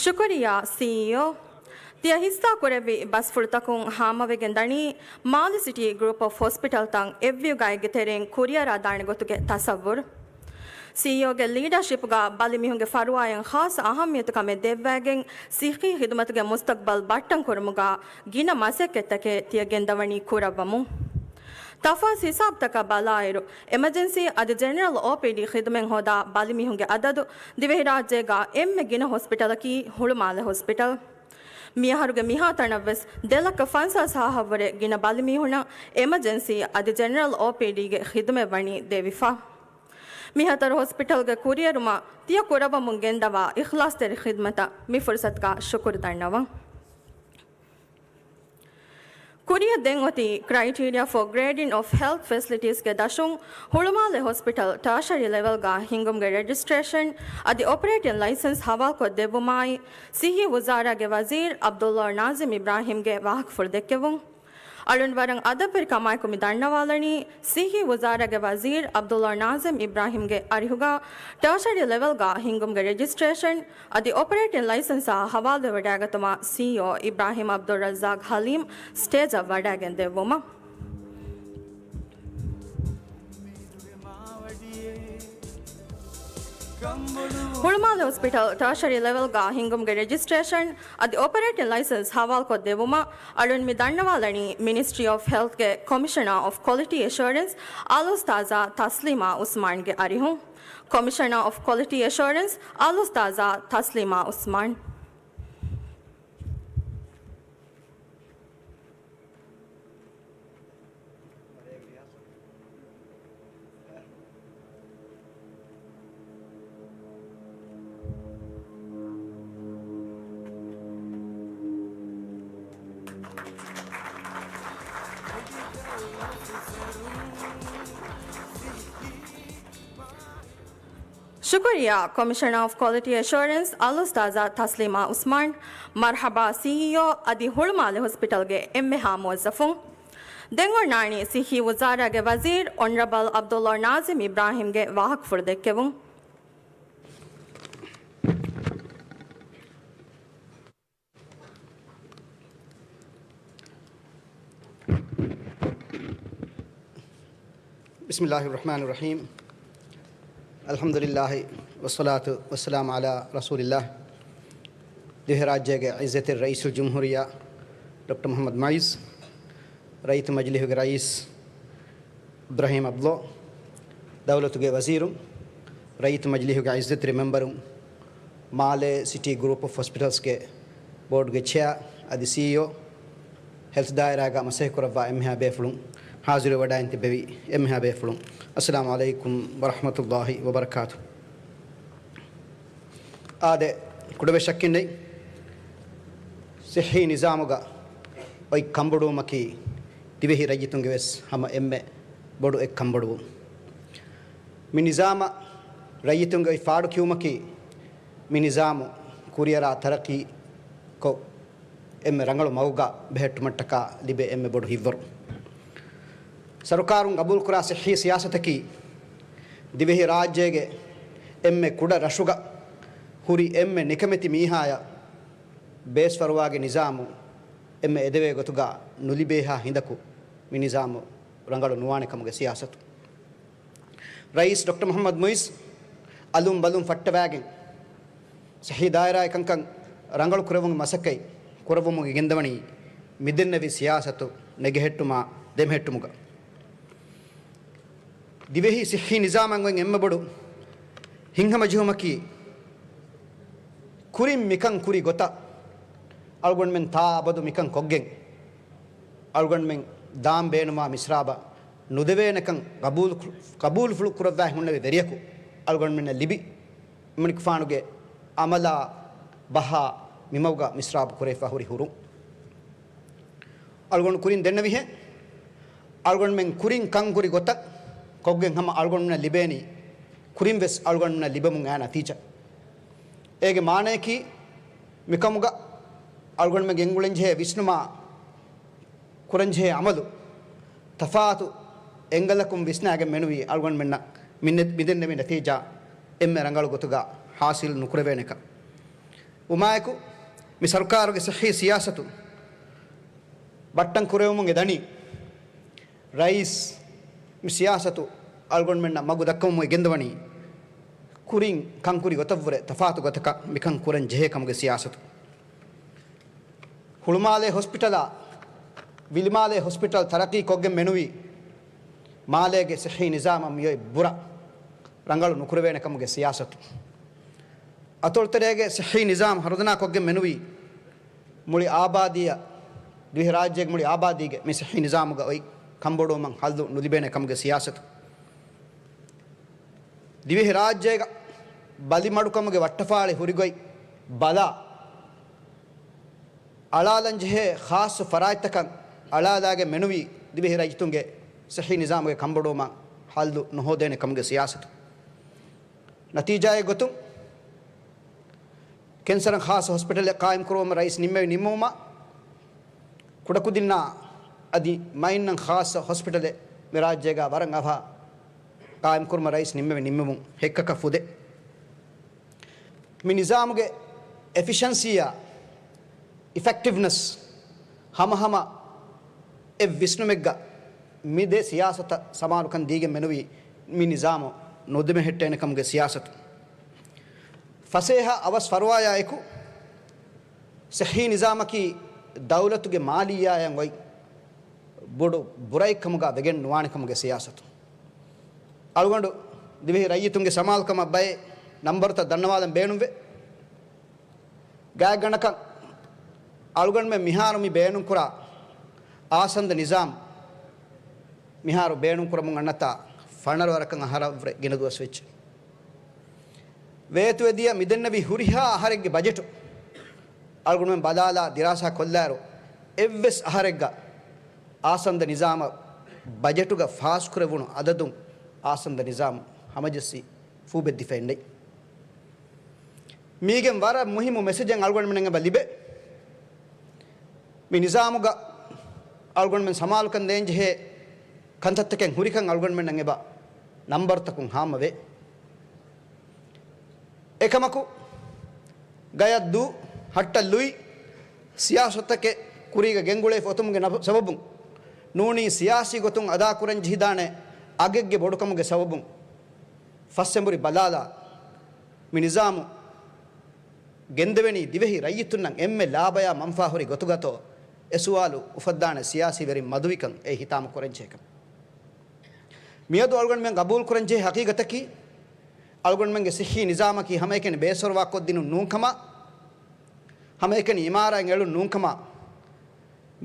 ޝުކުރިއްޔާ، ސީއީއޯ. ތިޔަ ހިއްސާ ކުރެއްވި ބަސްފުޅުތަކުން ހާމަވެގެން ދަނީ، މާލެ ސިޓީ ގްރޫޕް އޮފް ހޮސްޕިޓަލްތައް އެއްވިއުގައެއްގެ ތެރެއިން ކުރިއަރާދާނެ ގޮތުގެ ތަޞައްވުރު. ސީއީއޯގެ ލީޑަރޝިޕްގަ ބަލިމީހުންގެ ފަރުވާއަށް ޚާއްޞަ އަހައްމިޔަތު ކަމެއް ދެއްވައިގެން، ސިއްހީ ޚިދުމަތުގެ މުސްތަޤްބަލް ބައްޓަން ކުރުމުގަ ގިނަ މަސައްކަތްތަކެއް ތިޔަ ގެންދަވަނީ ކުރައްވަމުން. ތަފާސް ހިސާބުތަކަށް ބަލާއިރު، އެމަޖެންސީ އަދި ޖެނެރަލް އޯޕީޑީ ޚިދުމަތް ހޯދާ ބަލިމީހުންގެ އަދަދު ދިވެހިރާއްޖޭގަ އެންމެ ގިނަ ހޮސްޕިޓަލަކީ ހުޅުމާލެ ހޮސްޕިޓަލް. މިއަހަރުގެ މިހާތަނަށްވެސް ދެ ލައްކަ ފަންސާސް ހާހަށްވުރެ ގިނަ ބަލިމީހުނަށް އެމަޖެންސީ އަދި ޖެނެރަލް އޯޕީޑީގެ ޚިދުމަތް ވަނީ ދެވިފަ. މިހަތަރު ހޮސްޕިޓަލްގެ ކުރިއެރުމަށް ތިޔަ ކުރައްވަމުން ގެންދަވާ އިޚްލާޞްތެރި ޚިދުމަތަށް މި ފުރުސަތުގަ ޝުކުރު ދަންނަވަން. ކުރިއަށް ދެން އޮތީ ކްރައިޓީރިއާ ފޯ ގްރޭޑިން އޮފް ހެލްތް ފެސިލިޓީސްގެ ދަށުން ހުޅުމާލެ ހޮސްޕިޓަލް ޓާޝަރީ ލެވެލްގަ ހިންގުމުގެ ރެޖިސްޓްރޭޝަން އަދި އޮޕަރޭޓިން ލައިސަންސް ހަވާލުކޮށްދެއްވުމާއި، ސިއްހީ ވުޒާރާގެ ވަޒީރު ޢަބްދުﷲ ނާޒިމް އިބްރާހިމްގެ ވާހަކަފުޅު ދެއްކެވުން. އަޅުން ވަރަށް އަދަބުވެރިކަމާއެކު މި ދަންނަވާލަނީ، ސިއްހީ ވުޒާރާގެ ވަޒީރު ޢަބްދުﷲ ނާޒިމް އިބްރާހިމްގެ އަރިހުގަ ޓާޝަރީ ލެވެލްގަ ހިންގުމުގެ ރެޖިސްޓްރޭޝަން އަދި އޮޕަރޭޓިން ލައިސަންސާ ހަވާލުވެވަޑައިގަތުމަށް ސީއީއޯ އިބްރާހިމް ޢަބްދުއްރައްޒާޤް ޙަލީމް ސްޓޭޖަށް ވަޑައިގެން ދެއްވުމަށް. ހުޅުމާލެ ހޮސްޕިޓަލް ޓާޝަރީ ލެވެލްގަ ހިންގުމުގެ ރެޖިސްޓްރޭޝަން އަދި އޮޕަރޭޓިން ލައިސަންސް ހަވާލުކޮށް ދެއްވުމަށް އަޅުން މި ދަންނަވާލަނީ މިނިސްޓްރީ އޮފް ހެލްތްގެ ކޮމިޝަނާ އޮފް ކޮލިޓީ އެޝުއަރެންސް އަލްއުސްތާޛާ ތަސްލީމާ ޢުސްމާންގެ އަރިހުން. ކޮމިޝަނާ އޮފް ކޮލިޓީ އެޝުއަރެންސް އަލްއުސްތާޛާ ތަސްލީމާ ޢުސްމާން. ޝުކުރިއްޔާ، ކޮމިޝަނާ އޮފް ކޮލިޓީ އެޝުއަރެންސް އަލްއުސްތާޛާ ތަސްލީމާ ޢުސްމާން. މަރްޙަބާ، ސީއީއޯ އަދި ހުޅުމާލެ ހޮސްޕިޓަލްގެ އެންމެހާ މުވައްޒަފުން. ދެން އޮންނާނީ ސިއްހީ ވުޒާރާގެ ވަޒީރު އޮނަރަބަލް ޢަބްދުﷲ ނާޒިމް އިބްރާހިމްގެ ވާހަކަފުޅު ދެއްކެވުން. بسم الله الرحمن الرحيم. الحمد لله والصلاة والسلام على رسول الله. ދިވެހިރާއްޖޭގެ ޢިއްޒަތްތެރި ރައީސުލްޖުމްހޫރިއްޔާ ޑޮކްޓަރ މުޙައްމަދު މުޢިއްޒު، ރައްޔިތު މަޖިލީހުގެ ރައީސް އިބްރާހިމް ޢަބްދުﷲ، ދައުލަތުގެ ވަޒީރުން، ރައްޔިތު މަޖިލީހުގެ ޢިއްޒަތްތެރި މެމްބަރުން، މާލޭ ސިޓީ ގްރޫޕް އޮފް ހޮސްޕިޓަލްސްގެ ބޯޑުގެ ޗެއާ އަދި ސީއީއޯ، ހެލްތް ދާއިރާގަ މަސައްކަތްކުރައްވާ އެންމެހާ ބޭފުޅުން، ޙާޟިރުވެވަޑައިން ތިއްބެވި އެންމެހާ ބޭފުޅުން، އައްސަލާމު ޢަލައިކުމް ވަރަޙްމަތުﷲި ވަބަރަކާތުހު. އާދެ، ކުޑަވެސް ޝައްކެއް ނެތް، ޞިއްޙީ ނިޒާމުގަ އޮތް ކަންބޮޑުވުމަކީ ދިވެހި ރައްޔިތުންގެ ވެސް ހަމަ އެންމެ ބޮޑު އެއް ކަންބޮޑުވުން. މި ނިޒާމަށް ރައްޔިތުންގެ އޮތް ފާޑު ކިޔުމަކީ، މި ނިޒާމު ކުރިއަރާ ތަރައްޤީކޮށް، އެންމެ ރަނގަޅު މަގުގަ ބެހެއްޓުމަށްޓަކާ ލިބޭ އެންމެ ބޮޑު ހިތްވަރު. ސަރުކާރުން ގަބޫލުކުރާ ޞިއްޙީ ސިޔާސަތަކީ، ދިވެހި ރާއްޖޭގެ އެންމެ ކުޑަ ރަށުގަ ހުރި އެންމެ ނިކަމެތި މީހާޔަށް ބޭސްފަރުވާގެ ނިޒާމު އެންމެ އެދެވޭ ގޮތުގަ ނުލިބޭހާ ހިނދަކު މި ނިޒާމު ރަނގަޅު ނުވާނެ ކަމުގެ ސިޔާސަތު. ރައީސް ޑޮކްޓަރ މުޙައްމަދު މުޢިއްޒު އަލުން ބަލުން ފައްޓަވާގެން، ޞިއްޙީ ދާއިރާއެއް ކަންކަން ރަނގަޅު ކުރެވުމުގެ މަސައްކަތް ކުރައްވަމުން ގެންދަވަނީ މިދެންނެވި ސިޔާސަތު ނެގެހެއްޓުމާ ދެމެހެއްޓުމުގަ. ދިވެހި ޞިއްޙީ ނިޒާމަށް އޮތް އެންމެ ބޮޑު ހިތްހަމަޖެހުމަކީ، ކުރިން މިކަން ކުރި ގޮތަށް އަޅުގަނޑުމެން ތާ އަބަދު މިކަން ކޮށްގެން، އަޅުގަނޑުމެން ދާން ބޭނުންވާ މިސްރާބަށް ނުދެވޭނެކަން ގަބޫލު، ގަބޫލުފުޅު ކުރައްވާ ހުންނެވި ވެރިޔަކު އަޅުގަނޑުމެންނަށް ލިބި، އެމަނިކުފާނުގެ އަމަލާ ބަހާ މިމަގުގަ މިސްރާބު ކުރެވިފަ ހުރި ހުރުން. އަޅުގަނޑު ކުރިން ދެންނެވިހެން، އަޅުގަނޑުމެން ކުރިން ކަންކުރި ގޮތަށް ކޮށްގެން ހަމަ އަޅުގަނޑުމެންނަށް ލިބޭނީ، ކުރިން ވެސް އަޅުގަނޑުމެންނަށް ލިބެމުން އައި ނަތީޖާ. އޭގެ މާނަޔަކީ، މިކަމުގަ އަޅުގަނޑުމެން ގެންގުޅެންޖެހޭ ވިސްނުމާ ކުރަންޖެހޭ އަމަލު ތަފާތު އެންގަލަކުން ވިސްނާގެން މެނުވީ އަޅުގަނޑުމެންނަށް މި ނެ-، މިދެންނެވި ނަތީޖާ އެންމެ ރަނގަޅު ގޮތުގަ ހާސިލް ނުކުރެވޭނެކަން. ވުމާއެކު، މި ސަރުކާރުގެ ޞިއްޙީ ސިޔާސަތު ބައްޓަން ކުރެވެމުން އެ ދަނީ، ރައީސް މި ސިޔާސަތު އަޅުގަނޑުމެންނަށް މަގު ދައްކަމުން ގެންދަވަނީ، ކުރިން ކަންކުރި ގޮތަށްވުރެ ތަފާތު ގޮތަކަށް މިކަން ކުރަން ޖެހޭ ކަމުގެ ސިޔާސަތު. ހުޅުމާލޭ ހޮސްޕިޓަލާ ވިލިމާލޭ ހޮސްޕިޓަލް ތަރައްޤީ ކޮށްގެން މެނުވީ، މާލޭގެ ޞިއްޙީ ނިޒާމަށް މިއޮތް ބުރަ ރަނގަޅު ނުކުރެވޭނެ ކަމުގެ ސިޔާސަތު. އަތޮޅުތެރޭގެ ޞިއްޙީ ނިޒާމް ހަރުދަނާ ކޮށްގެން މެނުވީ، މުޅި އާބާދީއަށް، ދިވެހިރާއްޖޭގެ މުޅި އާބާދީގެ މި ޞިއްޙީ ނިޒާމުގަ އޮތް ކަންބޮޑުވުމަށް ހައްލު ނުލިބޭނެ ކަމުގެ ސިޔާސަތު. ދިވެހިރާއްޖޭގަ ބަލިމަޑުކަމުގެ ވައްޓަފާޅި ހުރިގޮތް ބަލާ، އަޅާލަންޖެހޭ ޚާއްޞަ ފަރާތްތަކަށް އަޅާލާގެން މެނުވީ، ދިވެހި ރައްޔިތުންގެ ޞިއްޙީ ނިޒާމުގެ ކަންބޮޑުވުމަށް ހައްލު ނުހޯދޭނެ ކަމުގެ ސިޔާސަތު. ނަތީޖާއެއް ގޮތުން، ކެންސަރަށް ޚާއްޞަ ހޮސްޕިޓަލެއް ޤާއިމްކުރުވުމަށް ރައީސް ނިންމެވި ނިންމުމާ، ކުޑަކުދިންނާ އަދި މައިންނަށް ޚާއްޞަ ހޮސްޕިޓަލެއް މި ރާއްޖޭގަ ވަރަށް އަވަހަށް ޤާއިމްކުރުމަށް ރައީސް ނިންމެވި ނިންމުމުން ހެއްކަކަށް ފުދޭ. މި ނިޒާމުގެ އެފިޝަންސީއާ އިފެކްޓިވްނަސް ހަމަހަމަ އެއް ވިސްނުމެއްގަ މި ދެ ސިޔާސަތަށް ސަމާލުކަން ދީގެން މެނުވީ، މި ނިޒާމު ނުދެމެހެއްޓޭނެ ކަމުގެ ސިޔާސަތު. ފަސޭހަ އަވަސް ފަރުވާޔާއެކު، ޞިއްޙީ ނިޒާމަކީ ދައުލަތުގެ މާލިއްޔާއަށް އޮތް ބޮޑު ބުރައެއް ކަމުގަ ވެގެން ނުވާނެ ކަމުގެ ސިޔާސަތު. އަޅުގަނޑު ދިވެހި ރައްޔިތުންގެ ސަމާލުކަމަށް ބައެއް ނަންބަރުތައް ދަންނަވާލަން ބޭނުންވޭ. ގާތްގަނޑަކަށް އަޅުގަނޑުމެން މިހާރު މި ބޭނުންކުރާ އާސަންދަ ނިޒާމް މިހާރު ބޭނުންކުރަމުން އަންނަތާ ފަނަރަ ވަރަކަށް އަހަރަށްވުރެ ގިނަ ދުވަސް ވެއްޖެ. ވޭތުވެދިޔަ މިދެންނެވި ހުރިހާ އަހަރެއްގެ ބަޖެޓު އަޅުގަނޑުމެން ބަލާލާ ދިރާސާ ކޮށްލާއިރު، އެއްވެސް އަހަރެއްގަ އާސަންދަ ނިޒާމަށް ބަޖެޓުގަ ފާސްކުރެވުނު އަދަދުން އާސަންދަ ނިޒާމް ހަމަޖެއްސި ފޫބެއްދިފައެއް ނެތް. މީގެން ވަރަށް މުހިއްމު މެސެޖެއް އަޅުގަނޑުމެން އެބަ ލިބޭ. މި ނިޒާމުގަ އަޅުގަނޑުމެން ސަމާލުކަން ދޭންޖެހޭ ކަންތައްތަކެއް ހުރިކަން އަޅުގަނޑުމެންނަށް އެބަ ނަންބަރުތަކުން ހާމަވޭ. އެކަމަކު، ގަޔަށް ދޫ ހައްޓަށް ލުއި ސިޔާސަތުތަކެއް ކުރީގަ ގެންގުޅޭފަ އޮތުމުގެ ނަބު-، ސަބަބުން ނޫނީ ސިޔާސީ ގޮތުން އަދާކުރަން ޖެހިދާނެ އަގެއްގެ ބޮޑުކަމުގެ ސަބަބުން ފަސްއެނބުރި ބަލާލާ މި ނިޒާމު ގެންދެވެނީ ދިވެހި ރައްޔިތުންނަށް އެންމެ ލާބަޔާ މަންފާހުރި ގޮތުގަތޯ އެ ސުވާލު އުފައްދާނެ ސިޔާސީ ވެރިން މަދުވިކަން އެ ހިތާމަ ކުރަންޖެހޭކަން. މިއަދު އަޅުގަނޑުމެން ގަބޫލުކުރަންޖެހޭ ހަޤީގަތަކީ، އަޅުގަނޑުމެންގެ ޞިއްޙީ ނިޒާމަކީ ހަމައެކަނި ބޭސްފަރުވާކޮށްދިނުން ނޫންކަމާ، ހަމައެކަނި އިމާރާތް އެޅުން ނޫންކަމާ،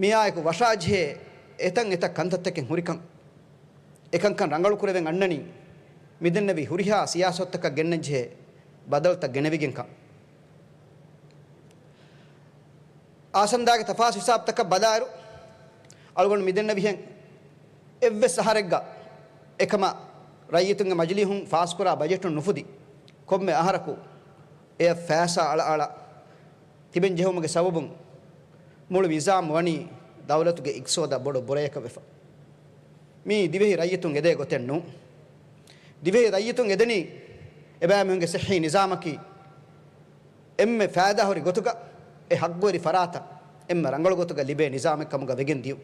މިއާއެކު ވަށާޖެހޭ އެތަން އެތައް ކަންތައްތަކެއް ހުރިކަން، އެކަންކަން ރަނގަޅުކުރެވެން އަންނަނީ މިދެންނެވި ހުރިހާ ސިޔާސަތުތަކަށް ގެންނަންޖެހޭ ބަދަލުތައް ގެނެވިގެންކަން. އާސަންދާގެ ތަފާސް ހިސާބުތަކަށް ބަލާއިރު، އަޅުގަނޑު މިދެންނެވިހެން އެއްވެސް އަހަރެއްގަ އެކަމަށް ރައްޔިތުންގެ މަޖިލީހުން ފާސްކުރާ ބަޖެޓުން ނުފުދި ކޮންމެ އަހަރަކު އެއަށް ފައިސާ އަޅައަޅާ ތިބެން ޖެހުމުގެ ސަބަބުން މުޅި ނިޒާމް ވަނީ ދައުލަތުގެ އިޤްތިޞާދަށް ބޮޑު ބުރަޔަކަށް ވެފަ. މީ ދިވެހި ރައްޔިތުން އެދޭ ގޮތެއް ނޫން. ދިވެހި ރައްޔިތުން އެދެނީ އެބައިމީހުންގެ ޞިއްޙީ ނިޒާމަކީ އެންމެ ފައިދާހުރި ގޮތުގަ އެ ޙައްޤުވެރި ފަރާތަށް އެންމެ ރަނގަޅު ގޮތުގަ ލިބޭ ނިޒާމެއް ކަމުގަ ވެގެން ދިޔުން.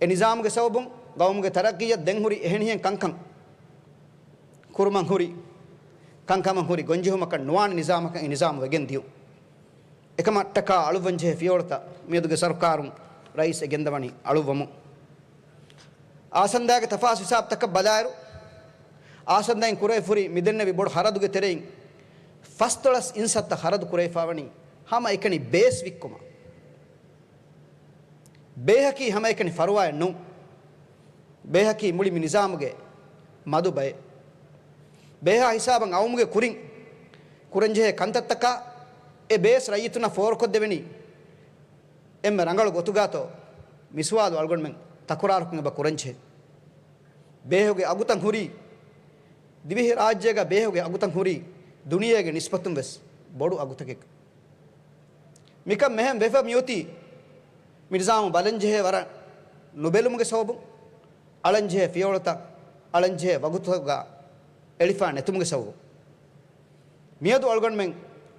އެ ނިޒާމުގެ ސަބަބުން ޤައުމުގެ ތަރައްޤީއަށް ދެން ހުރި އެހެނިހެން ކަންކަން ކުރުމަށް ހުރި، ކަންކަމަށް ހުރި ގޮންޖެހުމަކަށް ނުވާނެ ނިޒާމަކަށް އެ ނިޒާމު ވެގެން ދިޔުން. އެކަމަށްޓަކާ އަޅުއްވަންޖެހޭ ފިޔަވަޅުތައް މިއަދުގެ ސަރުކާރުން ރައީސް އެ ގެންދަވަނީ އަޅުއްވަމުން. އާސަންދާގެ ތަފާސް ހިސާބުތަކަށް ބަލާއިރު، އާސަންދައިން ކުރެވިފަހުރި މިދެންނެވި ބޮޑު ޚަރަދުގެ ތެރެއިން ފަސްދޮޅަސް އިންސައްތަ ޚަރަދު ކުރެވިފަވަނީ ހަމައެކަނި ބޭސް ވިއްކުމަށް. ބޭހަކީ ހަމައެކަނި ފަރުވާއެއް ނޫން. ބޭހަކީ މުޅި މި ނިޒާމުގެ މަދު ބައެއް. ބޭހާ ހިސާބަށް އައުމުގެ ކުރިން ކުރަންޖެހޭ ކަންތައްތަކާ އެ ބޭސް ރައްޔިތުންނަށް ފޯރުކޮށްދެވެނީ އެންމެ ރަނގަޅު ގޮތުގާތޯ؟ މި ސުވާލު އަޅުގަނޑުމެން ތަކުރާރުކޮށް އެބަ ކުރަންޖެހޭ. ބޭހުގެ އަގުތައް ހުރީ، ދިވެހި ރާއްޖޭގަ ބޭހުގެ އަގުތައް ހުރީ ދުނިޔޭގެ ނިސްބަތުން ވެސް ބޮޑު އަގުތަކެއް. މިކަން މިހެން ވެފަ މިއޮތީ، މި ނިޒާމު ބަލަންޖެހޭ ވަރަށް ނުބެލުމުގެ ސަބަބުން، އަޅަންޖެހޭ ފިޔަވަޅުތައް އަޅަންޖެހޭ ވަގުތުތަކުގަ އެޅިފާ ނެތުމުގެ ސަބަބުން. މިއަދު އަޅުގަނޑުމެން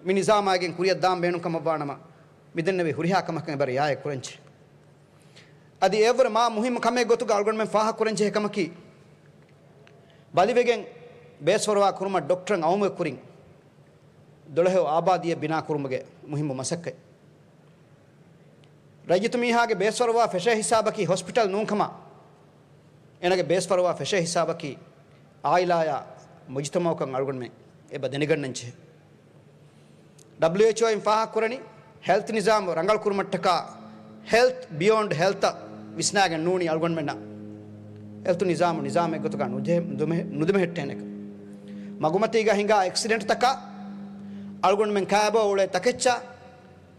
މި ނިޒާމާގެން ކުރިއަށް ދާން ބޭނުން ކަމަށްވާނަމަ، މިދެންނެވި ހުރިހާ ކަމަކަށް އެބަ ރިއާޔަތް ކުރަންޖެހޭ. އަދި އެއަށްވުރެ މާ މުހިއްމު ކަމެއް ގޮތުގަ އަޅުގަނޑުމެން ފާހަގަ ކުރަންޖެހޭ ކަމަކީ، ބަލިވެގެން ބޭސްފަރުވާ ކުރުމަށް ޑޮކްޓަރުން އައުމުގެ ކުރިން ދުޅަހެޔޮ އާބާދީއެއް ބިނާ ކުރުމުގެ މުހިއްމު މަސައްކަތް. ރައްޔިތު މީހާގެ ބޭސްފަރުވާ ފެށޭ ހިސާބަކީ ހޮސްޕިޓަލް ނޫންކަމަށް، އޭނަގެ ބޭސްފަރުވާ ފެށޭ ހިސާބަކީ އާއިލާޔާ މުޖުތަމަޢުކަން އަޅުގަނޑުމެން އެބަ ދެނެގަންނަންޖެހޭ. ޑަބްލިއުއެޗްއޯ އިން ފާހަގަކުރަނީ، ހެލްތު ނިޒާމު ރަނގަޅު ކުރުމަށްޓަކާ ހެލްތު ބިޔޯންޑް ހެލްތަށް ވިސްނާގެން ނޫނީ އަޅުގަނޑުމެންނަށް ހެލްތު ނިޒާމު ނިޒާމެއް ގޮތުގަ ނުޖެހެ-، ނުދެމެ-، ނުދެމެހެއްޓޭނެކަން. މަގުމަތީގަ ހިނގާ އެކްސިޑެންޓްތަކާ އަޅުގަނޑުމެން ކާބޯ އުޅޭ ތަކެއްޗާ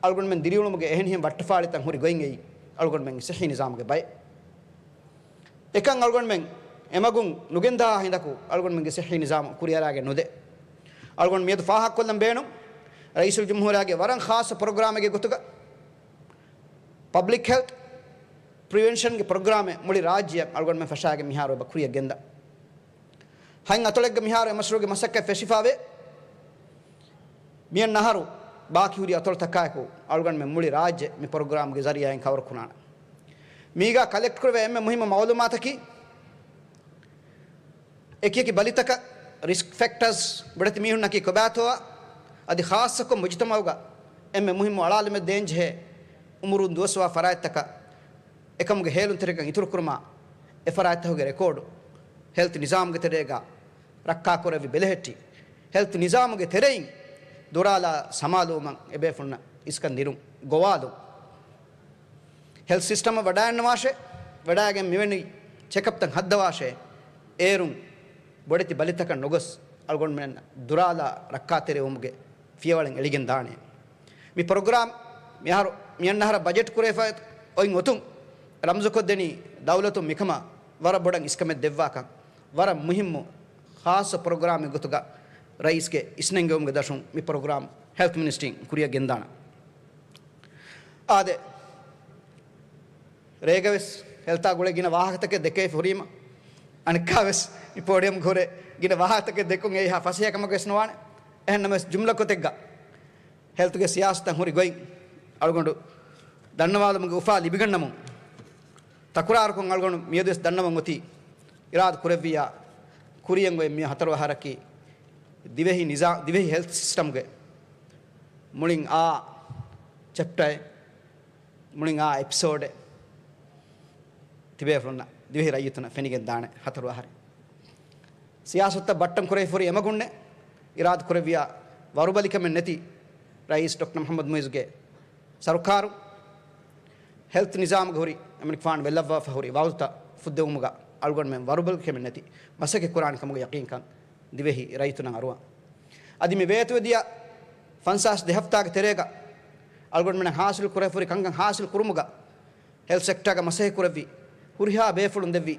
އަޅުގަނޑުމެން ދިރިއުޅުމުގެ އެހެނިހެން ވައްޓަފާޅިތައް ހުރި ގޮތް އެއީ އަޅުގަނޑުމެންގެ ސިއްހީ ނިޒާމުގެ ބައެއް. އެކަން އަޅުގަނޑުމެން އެމަގުން ނުގެންދާ ހިނދަކު އަޅުގަނޑުމެންގެ ސިއްހީ ނިޒާމު ކުރިއަރާގެން ނުދޭ. އަޅުގަނޑު މިއަދު ފާހަގަކޮށްލަން ބޭނުން، ރައީސުލްޖުމްހޫރިއްޔާގެ ވަރަށް ޚާއްޞަ ޕްރޮގްރާމެއްގެ ގޮތުގަ ޕަބްލިކް ހެލްތު ޕްރިވެންޝަންގެ ޕްރޮގްރާމެއް މުޅި ރާއްޖެއަށް އަޅުގަނޑުމެން ފަށާގެން މިހާރު އެބަ ކުރިއަށް ގެންދާ. ހަތް އަތޮޅެއްގަ މިހާރު އެ މަޝްރޫޢުގެ މަސައްކަތް ފެށިފަވޭ. މިއަންނަ އަހަރު ބާކީ ހުރި އަތޮޅުތަކާއެކު އަޅުގަނޑުމެން މުޅި ރާއްޖެ މި ޕްރޮގްރާމްގެ ޒަރީޢާއިން ކަވަރު ކުރާނެ. މީގާ ކަލެކްޓް ކުރެވޭ އެންމެ މުހިއްމު މަޢުލޫމާތަކީ، އެކިއެކި ބަލިތަކަށް، ރިސްކް ފެކްޓާސް، ބޮޑެތި މީހުންނަކީ ކޮބާތޯއާ، އަދި ޚާއްޞަކޮށް މުޖުތަމަޢުގަ އެންމެ މުހިއްމު އަޅާލުމެއް ދޭންޖެހޭ އުމުރުން ދުވަސްވާ ފަރާތްތަކަށް، އެކަމުގެ ހޭލުންތެރިކަން އިތުރުކުރުމާ، އެފަރާތްތަކުގެ ރެކޯޑު ހެލްތު ނިޒާމުގެ ތެރޭގަ ރައްކާކުރެއްވި ބެލެހެއްޓި، ހެލްތު ނިޒާމުގެ ތެރެއިން ދުރާލާ ސަމާލުވުމަށް އެބޭފުޅުންނަށް އިސްކަން ދިނުން ގޮވާލުން. ހެލްތު ސިސްޓަމަށް ވަޑައިންނަވާށޭ، ވަޑައިގެން މިވެނި ޗެކަޕްތައް ހައްދަވާށޭ، އޭރުން ބޮޑެތި ބަލިތަކަށް ނުގޮސް އަޅުގަނޑުމެން ދުރާލާ ރައްކާތެރިވުމުގެ ފިޔަވަޅެއް އެޅިގެން ދާނެ. މި ޕްރޮގްރާމް މިއަހަރު، މިއަންނަ އަހަރަށް ބަޖެޓް ކުރެފަ އޮތް އޮތުން ރަމްޒުކޮށްދެނީ ދައުލަތުން މިކަމަށް ވަރަށް ބޮޑަށް އިސްކަމެއް ދެއްވާކަން. ވަރަށް މުހިއްމު ޚާއްޞަ ޕްރޮގްރާމެއް ގޮތުގަ ރައީސްގެ އިސްނެންގެވުމުގެ ދަށުން މި ޕްރޮގްރާމް ހެލްތު މިނިސްޓްރީން ކުރިއަށް ގެންދާނަން. އާދެ، ރޭގަވެސް ހެލްތާ ގުޅޭ ގިނަ ވާހަކަތަކެއް ދެކެވިފަ ހުރީމަ، އަނެއްކާވެސް މި ޕޯޑިއަމްގަ ހުރޭ ގިނަ ވާހަކަތަކެއް ދެއްކުން އެއީ ހާ ފަސޭހަ ކަމަކަށްވެސް ނުވާނެ. އެހެންނަމަވެސް ޖުމްލަކޮށް ދެއްގަ ހެލްތުގެ ސިޔާސަތަށް ހުރި ގޮތް އަޅުގަނޑު ދަންނަވާލުމުގެ އުފާ ލިބިގަންނަމުން، ތަކުރާރުކޮށް އަޅުގަނޑު މިއަދުވެސް ދަންނަވަން އޮތީ، އިރާދަ ކުރެއްވިއްޔާ ކުރިއަށް އޮތް މި ހަތަރު އަހަރަކީ ދިވެހި ނިޒާ-، ދިވެހި ހެލްތު ސިސްޓަމްގެ މުޅިން އާ ޗެޕްޓަރެއް، މުޅިން އާ އެޕިސޯޑެއް ތިބޭފުޅުންނަށް، ދިވެހި ރައްޔިތުންނަށް ފެނިގެން ދާނެ ހަތަރު އަހަރެއް. ސިޔާސަތަށް ބައްޓަން ކުރެވިފަ ހުރި އެމަގުންނެއް، އިރާދަ ކުރެއްވިއްޔާ ވަރުބަލިކަމެއް ނެތި ރައީސް ޑޮކްޓަރ މުޙައްމަދު މުޢިއްޒުގެ ސަރުކާރު ހެލްތު ނިޒާމުގަ ހުރި އެމަނިކުފާނު ބެއްލައްވާފަ ހުރި ވަޢުދުތައް ފުއްދެވުމުގަ އަޅުގަނޑުމެން ވަރުބަލިކަމެއް ނެތި މަސައްކަތް ކުރާނެ ކަމުގެ ޔަޤީންކަން ދިވެހި ރައްޔިތުންނަށް އަރުވަން. އަދި މި ވޭތުވެދިޔަ ފަންސާސް ދެ ހަފްތާގެ ތެރޭގަ އަޅުގަނޑުމެންނަށް ހާސިލް ކުރެވިފަ ހުރި ކަންކަން ހާސިލް ކުރުމުގަ ހެލްތު ސެކްޓާގަ މަސައްކަތް ކުރެއްވި ހުރިހާ ބޭފުޅުން ދެއްވި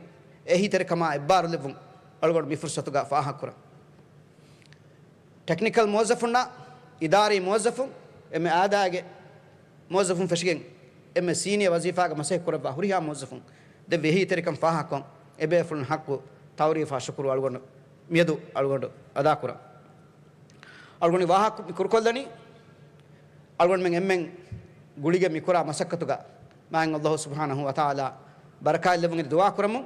އެހީތެރިކަމާ އެއްބާރުލެއްވުން އަޅުގަނޑު މި ފުރުސަތުގަ ފާހަގަކުރަން. ޓެކްނިކަލް މުވައްޒަފުންނާ އިދާރީ މުވައްޒަފުން އެމްއޭ އާދާގެ މުވައްޒަފުން ފެށިގެން އެމްއޭ ސީނިއަ ވަޒީފާގަ މަސައްކަތް ކުރައްވާ ހުރިހާ މުވައްޒަފުން ދެއްވި އެހީތެރިކަން ފާހަގަކޮށް، އެބޭފުޅުން ޙައްޤު ތަޢުރީފާ ޝުކުރު އަޅުގަނޑު މިއަދު އަޅުގަނޑު އަދާކުރަން. އަޅުގަނޑު ވާހަކަ މި ކުރުކޮށްލަނީ، އަޅުގަނޑުމެން އެންމެން ގުޅިގެން މިކުރާ މަސައްކަތުގަ މާތް ﷲ ސުބްޙާނަހޫ ވަތަޢާލާ ބަރަކާތްލެއްވުން ދުޢާ ކުރަމުން.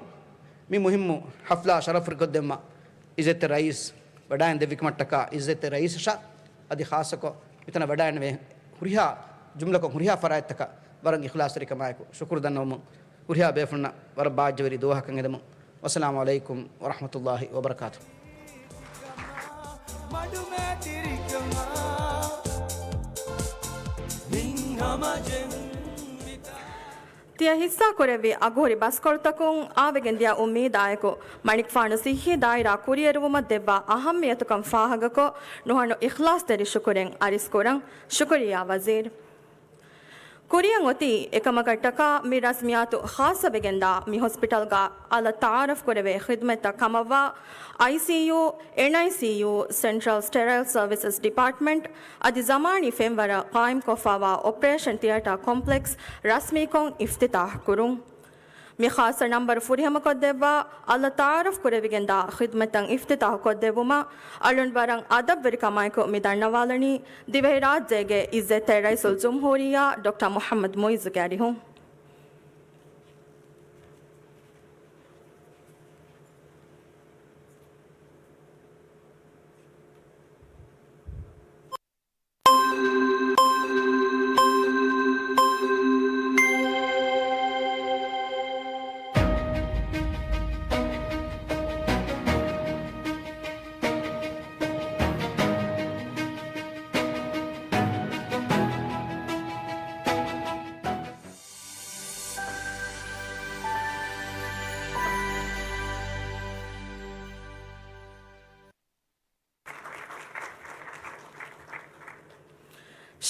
މި މުހިއްމު ޙަފްލާ ޝަރަފުވެރިކޮށްދެއްވުމަށް ޢިއްޒަތްތެރި ރައީސް ވަޑައިން ދެއްވިކަމަށްޓަކާ ޢިއްޒަތްތެރި ރައީސަށާ އަދި ޚާއްޞަކޮށް މިތަނަށް ވަޑައިންނެވި ހުރިހާ ޖުމްލަކޮށް ހުރިހާ ފަރާތްތަކަށް ވަރަށް އިޚްލާޞްތެރިކަމާއެކު ޝުކުރު ދަންނަވަމުން، ހުރިހާ ބޭފުޅުންނަށް ވަރަށް ބާއްޖަވެރި ދުވަހަކަށް އެދެމުން. ވައްސަލާމު ޢަލައިކުމް ވަރަޙްމަތުﷲ ވަބަރަކާތުހު. ތިޔަ ހިއްސާކުރެއްވި އަގުހުރި ބަސްކޮޅުތަކުން އާވެގެންދިޔަ އުއްމީދާއެކު، މަނިކުފާނު ޞިއްޙީ ދާއިރާ ކުރިއެރުވުމަށް ދެއްވާ އަހައްމިޔަތުކަން ފާހަގަކޮށް، ނުހަނު އިޚްލާޞްތެރި ޝުކުރެއް އަރިސްކުރަން. ޝުކުރިއްޔާ ވަޒީރު. ކުރިއަށް އޮތީ އެކަމަކަށްޓަކާ މި ރަސްމިއްޔާތު ޚާއްޞަވެގެންދާ މި ހޮސްޕިޓަލްގަ އަލަށް ތަޢާރަފް ކުރެވޭ ޚިދުމަތްތައް ކަމަށްވާ އައިސީޔޫ، އެންއައިސީޔޫ، ސެންޓްރަލް ސްޓެރައިލް ސަރވިސަސް ޑިޕާޓްމަންޓް އަދި ޒަމާނީ ފެންވަރަށް ޤާއިމްކޮށްފައިވާ އޮޕަރޭޝަން ތިއޭޓާ ކޮމްޕްލެކްސް ރަސްމީކޮށް އިފްތިތާޙް ކުރުން. މި ޚާއްޞަ ނަންބަރު ފުރިހަމަކޮށްދެއްވާ އަލަށް ތަޢާރަފް ކުރެވިގެންދާ ޚިދުމަތްތައް އިފްތިތާޙު ކޮށްދެއްވުމަށް އަޅުން ވަރަށް އަދަބްވެރިކަމާއެކު މި ދަންނަވާލަނީ ދިވެހިރާއްޖޭގެ އިއްޒަތްތެރި ރައީސުލްޖުމްހޫރިއްޔާ ޑޮކްޓަރ މުޙައްމަދު މުޢިއްޒުގެ އަރިހުން.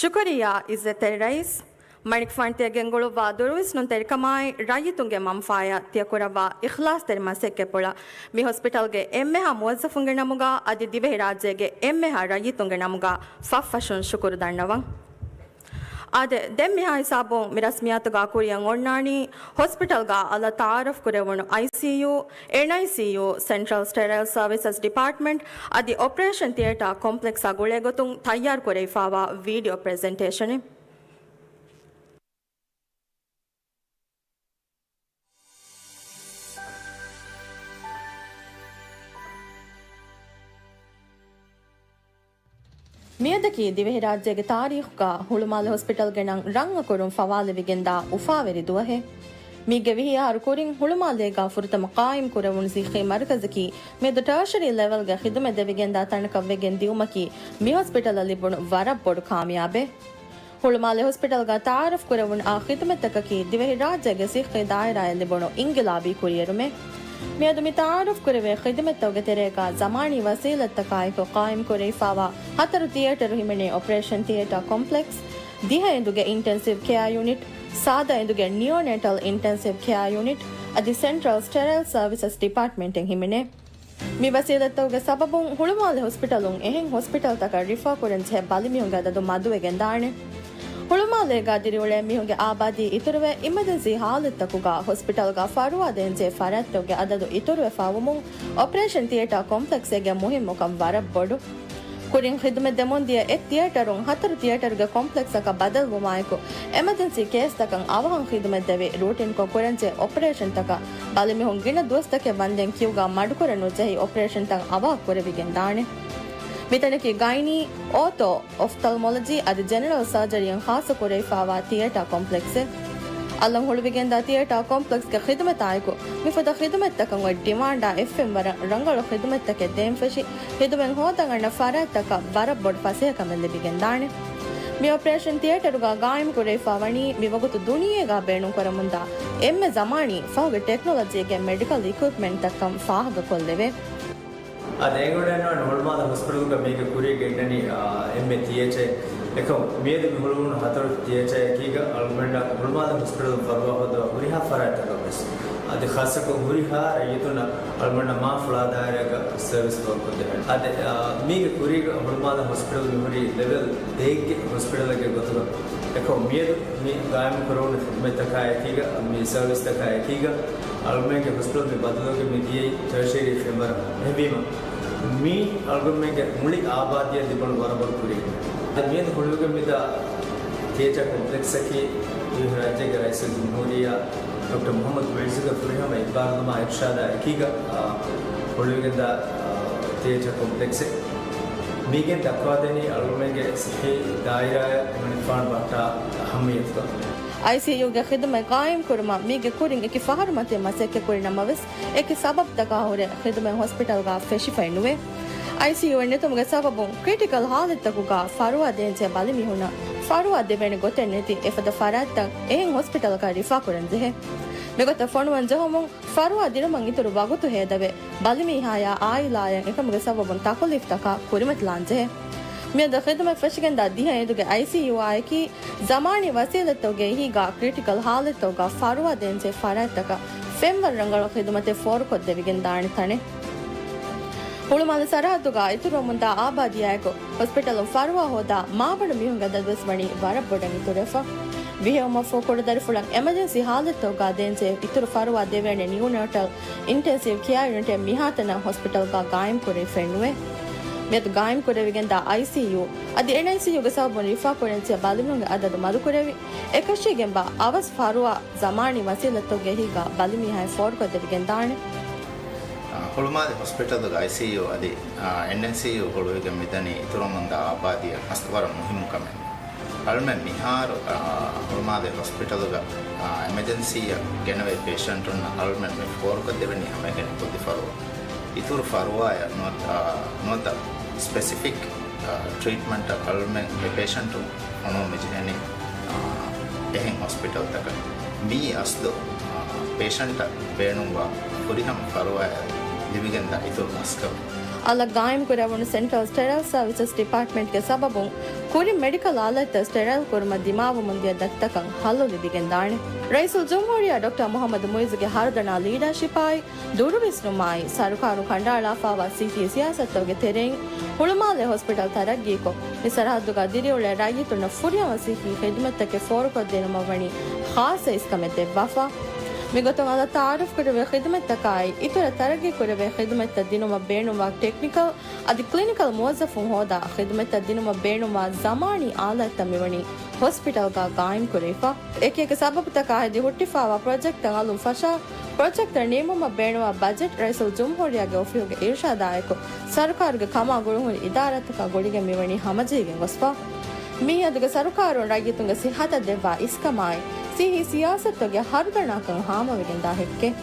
ޝުކުރިއްޔާ އިއްޒަތްތެރި ރައީސް. މަނިކުފާނު ތިޔަ ގެންގުޅުއްވާ ދުރުވިސްނުންތެރިކަމާއި، ރައްޔިތުންގެ މަންފާއަށް ތިޔަ ކުރައްވާ އިޚްލާޞްތެރި މަސައްކަތްޕުޅަށް މި ހޮސްޕިޓަލްގެ އެންމެހާ މުވައްޒަފުންގެ ނަމުގަ އަދި ދިވެހިރާއްޖޭގެ އެންމެހާ ރައްޔިތުންގެ ނަމުގަ ފަށްފަށުން ޝުކުރު ދަންނަވަން. އާދެ، ދެން މިހާ ހިސާބުން މި ރަސްމިއްޔާތުގަ ކުރިއަށް އޮންނާނީ ހޮސްޕިޓަލްގަ އަލަށް ތަޢާރަފް ކުރެވުނު އައިސީޔޫ، އެންއައިސީޔޫ، ސެންޓްރަލް ސްޓެރައިލް ސަރވިސަސް ޑިޕާޓްމަންޓް އަދި އޮޕަރޭޝަން ތިއޭޓާ ކޮމްޕްލެކްސްއާ ގުޅޭގޮތުން ތައްޔާރުކުރެވިފައިވާ ވީޑިއޯ ޕްރެޒެންޓޭޝަނެއް. މިއަދަކީ ދިވެހިރާއްޖޭގެ ތާރީޚުގަ ހުޅުމާލެ ހޮސްޕިޓަލްގެ ނަން ރަން އަކުރުން ފަވާލެވިގެންދާ އުފާވެރި ދުވަހެއް. މީގެ ވިހި އަހަރު ކުރިން ހުޅުމާލޭގަ ފުރަތަމަ ޤާއިމް ކުރެވުނު ޞިއްޙީ މަރުކަޒަކީ މިއަދު ޓާޝަރީ ލެވެލްގެ ޚިދުމަތް ދެވިގެންދާ ތަނަކަށް ވެގެން ދިއުމަކީ މި ހޮސްޕިޓަލަށް ލިބުނު ވަރަށް ބޮޑު ކާމިޔާބެއް. ހުޅުމާލެ ހޮސްޕިޓަލްގަ ތަޢާރަފް ކުރެވުނު އާ ޚިދުމަތްތަކަކީ ދިވެހިރާއްޖޭގެ ޞިއްޙީ ދާއިރާއަށް ލިބުނު އިންގިލާބީ ކުރިއެރުމެއް. މިއަދު މި ތަޢާރަފް ކުރެވޭ ޚިދުމަތްތަކުގެ ތެރޭގަ ޒަމާނީ ވަސީލަތްތަކާއެކު ޤާއިމް ކުރެވިފައިވާ ހަތަރު ތިއޭޓަރު ހިމެނޭ އޮޕަރޭޝަން ތިއޭޓާ ކޮމްޕްލެކްސް، ދިހަ އެނދުގެ އިންޓެންސިވް ކެއާ ޔުނިޓް، ސާދަ އެނދުގެ ނިއޯނޭޓަލް އިންޓެންސިވް ކެއާ ޔުނިޓް އަދި ސެންޓްރަލް ސްޓެރައިލް ސަރވިސަސް ޑިޕާޓްމަންޓެއް ހިމެނޭ. މި ވަސީލަތްތަކުގެ ސަބަބުން ހުޅުމާލެ ހޮސްޕިޓަލުން އެހެން ހޮސްޕިޓަލްތަކަށް ރިފާ ކުރަންޖެހޭ ބަލިމީހުންގެ އަދަދު މަދުވެގެންދާނެ. ހުޅުމާލޭގަ ދިރިއުޅޭ މީހުންގެ އާބާދީ އިތުރުވެ، އިމަޖެންސީ ހާލަތުތަކުގަ ހޮސްޕިޓަލްގަ ފަރުވާ ދޭންޖެހޭ ފަރާތްތަކުގެ އަދަދު އިތުރުވެފައިވުމުން އޮޕަރޭޝަން ތިއޭޓާ ކޮމްޕްލެކްސްއެއްގެ މުހިންމުކަން ވަރަށް ބޮޑު. ކުރިން ޚިދުމަތް ދެމުންދިޔަ އެއް ތިއޭޓަރުން ހަތަރު ތިއޭޓަރުގެ ކޮމްޕްލެކްސްއަކަށް ބަދަލުވުމާއެކު، އެމަޖެންސީ ކޭސްތަކަށް އަވަހަށް ޚިދުމަތްދެވި، ރޫޓިންކޮށް ކުރަންޖެހޭ އޮޕަރޭޝަންތަކަށް ބަލިމީހުން ގިނަ ދުވަސްތަކެއް ވަންދެން ކިއުގަ މަޑުކުރަން ނުޖެހި އޮޕަރޭޝަންތައް އަވަހަށް ކުރެވިގެން ދާނެ. މިތަނަކީ ގައިނީ، އޯތޯ، އޮފްތަލްމޮލޮޖީ އަދި ޖެނެރަލް ސާޖަރީއިން ޚާއްޞަ ކުރެވިފައިވާ ތިއޭޓާ ކޮމްޕްލެކްސެއް. އަލަށް ހުޅުވިގެންދާ ތިއޭޓާ ކޮމްޕްލެކްސްގެ ޚިދުމަތާއެކު، މިފަދަ ޚިދުމަތްތަކަށް އޮތް ޑިމާންޑާ އެއްފެންވަރަށް ރަނގަޅު ޚިދުމަތްތަކެއް ދޭން ފެށި، ޚިދުމަތް ހޯދަން އަންނަ ފަރާތްތަކަށް ވަރަށް ބޮޑު ފަސޭހަކަމެއް ލިބިގެންދާނެ. މި އޮޕަރޭޝަން ތިއޭޓަރުގަ ގާއިމް ކުރެވިފައިވަނީ މިވަގުތު ދުނިޔޭގަ ބޭނުންކުރަމުންދާ އެންމެ ޒަމާނީ ފަހުގެ ޓެކްނޮލޮޖީގެ މެޑިކަލް އިކުއިޕްމަންޓްތައްކަން ފާހަގަކޮށްލެވޭ. އާދެ، އެނގިވަޑައިގަންނަވާނެ ހުޅުމާލެ ހޮސްޕިޓަލުގަ މީގެ ކުރިއަށް ގެންނަނީ، އާ، އެންމެ ތިއޭޗެއް. އެކަމު މިއަދު މި ހުޅުވުނު ހަތަރު ތިޔަ އެކީގަ އަޅުގަނޑަށް ހުޅުމާލެ ހޮސްޕިޓަލުން ފަރުވާ ހޯދާ ހުރިހާ ފަރާތްތަކަށް ވެސް، އަދި ޚާއްޞަކޮށް ހުރިހާ ރައްޔިތުންނަށް އަޅުގަނޑަށް މާ ފުޅާ ދާއިރާގަ ސަރވިސް ފޯރުކޮށްދެވޭނެ. އަދި، އާ، މީގެ ކުރީގަ ހުޅުމާލެ ހޮސްޕިޓަލު މި ހުރީ ލެވެލް ދޭއްގެ ހޮސްޕިޓަލެއްގެ ގޮތުގަ. އެކަމު މިއަދު މި ގާއިމް ކުރެވުނު ޚިދުމަތްތަކާ އެކީގަ މި ސަރވިސްތަކާ އެކީގަ އަޅުގަނޑުމެންގެ ހޮސްޕިޓަލު މި ބަދަލުވެގެން މި ދިޔައީ ޓަރޝަރީ ފެންވަރަށް. އެހެންވީމަ، މީ އަޅުގަނޑުމެންގެ މުޅި އާބާދީއަށް ލިބުނު ވަރަށް ބޮޑު ކުރިއެއް. އަދި މިއަދު ހުޅުވިގެން މިދާ ތިއޭޓާ ކޮމްޕްލެކްސްއަކީ މި ރާއްޖޭގެ ރައީސުލްޖުމްހޫރިއްޔާ ޑޮކްޓަރ މުޙައްމަދު މުޢިއްޒުގެ ފުރިހަމަ އިޤްބާލްނުމާ އިރުޝާދާ އެކީގަ، އާ، ހުޅުވިގެންދާ، އާ، ތިއޭޓާ ކޮމްޕްލެކްސެއް. މީގެން ދައްކަވާދެނީ އަޅުގަނޑުމެންގެ ޞިއްޙީ ދާއިރާއަށް އެމަނިކުފާނު ބަހައްޓާ އަހައްމިއްޔަތުތައް. އައިސީޔޫގެ ޚިދުމަތް ގާއިމް ކުރުމަށް މީގެ ކުރިން އެކި ފަހަރު މަތިން މަސައްކަތް ކުރި ނަމަވެސް، އެކި ސަބަބުތަކާ ހުރެ ޚިދުމަތް ހޮސްޕިޓަލްގަ ފެށިފައެއް ނުވޭ. އައިސީޔޫއެއް ނެތުމުގެ ސަބަބުން ކްރިޓިކަލް ހާލަތްތަކުގަ ފަރުވާ ދޭންޖެހޭ ބަލިމީހުންނަށް ފަރުވާ ދެވޭނެ ގޮތެއް ނެތި އެފަދަ ފަރާތްތައް އެހެން ހޮސްޕިޓަލަކަށް ރިފާ ކުރަން ޖެހޭ. މިގޮތަށް ފޮނުވަން ޖެހުމުން ފަރުވާ ދިނުމަށް އިތުރު ވަގުތު ހޭދަވެ، ބަލިމީހާޔާ އާއިލާޔަށް އެކަމުގެ ސަބަބުން ތަކުލީފްތަކާ ކުރިމަތިލާން ޖެހޭ. މިއަދު ޚިދުމަތް ފެށިގެންދާ ދިހަ އިނދުގެ އައިސީޔޫއާއެކީ ޒަމާނީ ވަސީލަތްތަކުގެ އެހީގަ ކްރިޓިކަލް ހާލަތްތަކުގަ ފަރުވާ ދޭންޖެހޭ ފަރާތްތަކަށް ފެންވަރު ރަނގަޅު ޚިދުމަތެއް ފޯރުކޮށްދެވިގެންދާނެ ތަނެއް. ހުޅުމާލެ ސަރަހައްދުގަ އިތުރުވަމުންދާ އާބާދީއާއެކު ހޮސްޕިޓަލުން ފަރުވާ ހޯދާ މާބަނޑު މީހުންގެ އަދަދުވެސް ވަނީ ވަރަށް ބޮޑަށް އިތުރުވެފަ. ބިހެވުމަށްފަހު ކުޑަދަރިފުޅަށް އެމަޖެންސީ ހާލަތްތަކުގަ ދޭންޖެހޭ އިތުރު ފަރުވާ ދެވޭނެ ނިއުނޭޓަލް އިންޓެންސިވް ކެއާ ޔުނިޓެއް މިހާތަނަށް ހޮސްޕިޓަލްގަ ގާއިމް ކުރެވިފައެއް ނުވޭ. މިއަދު ގާއިމް ކުރެވިގެންދާ އައިސީޔޫ އަދި އެންއައިސީޔޫގެ ސަބަބުން ރިފާ ކުރަންޖެހޭ ބަލިމީހުންގެ އަދަދު މަދުކުރެވި، އެކަށީގެންވާ އަވަސް ފަރުވާ ޒަމާނީ ވަސީލަތްތަކުގެ އެހީގަ ބަލިމީހާއަށް ފޯރުކޮށްދެވިގެންދާނެ. އާ، ހުޅުމާލެ ހޮސްޕިޓަލުގަ އައިސީޔޫ އަދި، އާ، އެންއައިސީޔޫ ހުޅުވިގެން މިދަނީ އިތުރުވަމުންދާ އާބާދީއަށް އަސްލު ވަރަށް މުހިއްމު ކަމެއް. އަޅުމެން މިހާރު، އާ، ހުޅުމާލެ ހޮސްޕިޓަލުގަ، އާ، އެމަޖެންސީއަށް ގެނެވޭ ޕޭޝަންޓުންނަށް އަޅުމެން މި ފޯރުކޮށްދެވެނީ ހަމައެކަނި ކުދި ފަރުވާ. އިތުރު ފަރުވާއެއް ނުވަތަ، އާ، ނުވަތަ ސްޕެސިފިކް، އާ، ޓްރީޓްމަންޓަށް އަޅުމެން އެ ޕޭޝަންޓު ފޮނުވަން މިޖެހެނީ، އާ، އެހެން ހޮސްޕިޓަލްތަކަށް. މިއީ އަސްލު، އާ، ޕޭޝަންޓަށް ބޭނުންވާ ފުރިހަމަ ފަރުވާއެއް ލިބިގެންދާ އިތުރު މަސްކަމެއް. އަލަށް ގާއިމްކުރެވުނު ސެންޓްރަލް ސްޓެރައިލް ސަރވިސަސް ޑިޕާޓްމަންޓްގެ ސަބަބުން ކުރިން މެޑިކަލް އާލާތްތައް ސްޓެރައިލް ކުރުމަށް ދިމާވަމުންދިޔަ ދަތިތަކަށް ހައްލު ލިބިގެންދާނެ. ރައީސުލްޖުމްހޫރިއްޔާ ޑޮކްޓަރ މުޙައްމަދު މުޢިއްޒުގެ ހަރުދަނާ ލީޑަރޝިޕާއި، ދުރުވިސްނުމާއި، ސަރުކާރުން ކަނޑައަޅާފައިވާ ސިއްހީ ސިޔާސަތުތަކުގެ ތެރެއިން ހުޅުމާލެ ހޮސްޕިޓަލް ތަރައްގީކޮށް، މި ސަރަހައްދުގަ ދިރިއުޅޭ ރައްޔިތުންނަށް ފުރިހަމަ ސިއްހީ ޚިދުމަތްތަކެއް ފޯރުކޮށްދިނުމަށްވަނީ ޚާއްޞަ އިސްކަމެއް ދެއްވާފަ. މިގޮތުން އަލަށް ތަޢާރަފްކުރެވޭ ޚިދުމަތްތަކާއި، އިތުރަށް ތަރައްގީކުރެވޭ ޚިދުމަތްތައް ދިނުމަށް ބޭނުންވާ ޓެކްނިކަލް އަދި ކްލިނިކަލް މުވައްޒަފުން ހޯދާ، ޚިދުމަތްތައް ދިނުމަށް ބޭނުންވާ ޒަމާނީ އާލާތްތައް މިވަނީ ހޮސްޕިޓަލްގަ ގާއިމްކުރެވިފަ. އެކިއެކި ސަބަބުތަކާ ހެދި ހުއްޓިފައިވާ ޕްރޮޖެކްޓްތައް އަލުން ފަށާ، ޕްރޮޖެކްޓްތައް ނިންމުމަށް ބޭނުންވާ ބަޖެޓް ރައީސުލްޖުމްހޫރިއްޔާގެ އޮފީހުގެ އިރުޝާދާއެކު، ސަރުކާރުގެ ކަމާ ގުޅުންހުރި އިދާރާތަކާ ގުޅިގެން މިވަނީ ހަމަޖެހިގެން ގޮސްފަ. މިއަދުގެ ސަރުކާރުން ރައްޔިތުންގެ ސިއްހަތަށް ދެއްވާ އިސްކަމާއި، ސިއްހީ ސިޔާސަތުގެ ހަރުދަނާކަން ހާމަވެގެންދާ ހެއްކެއް.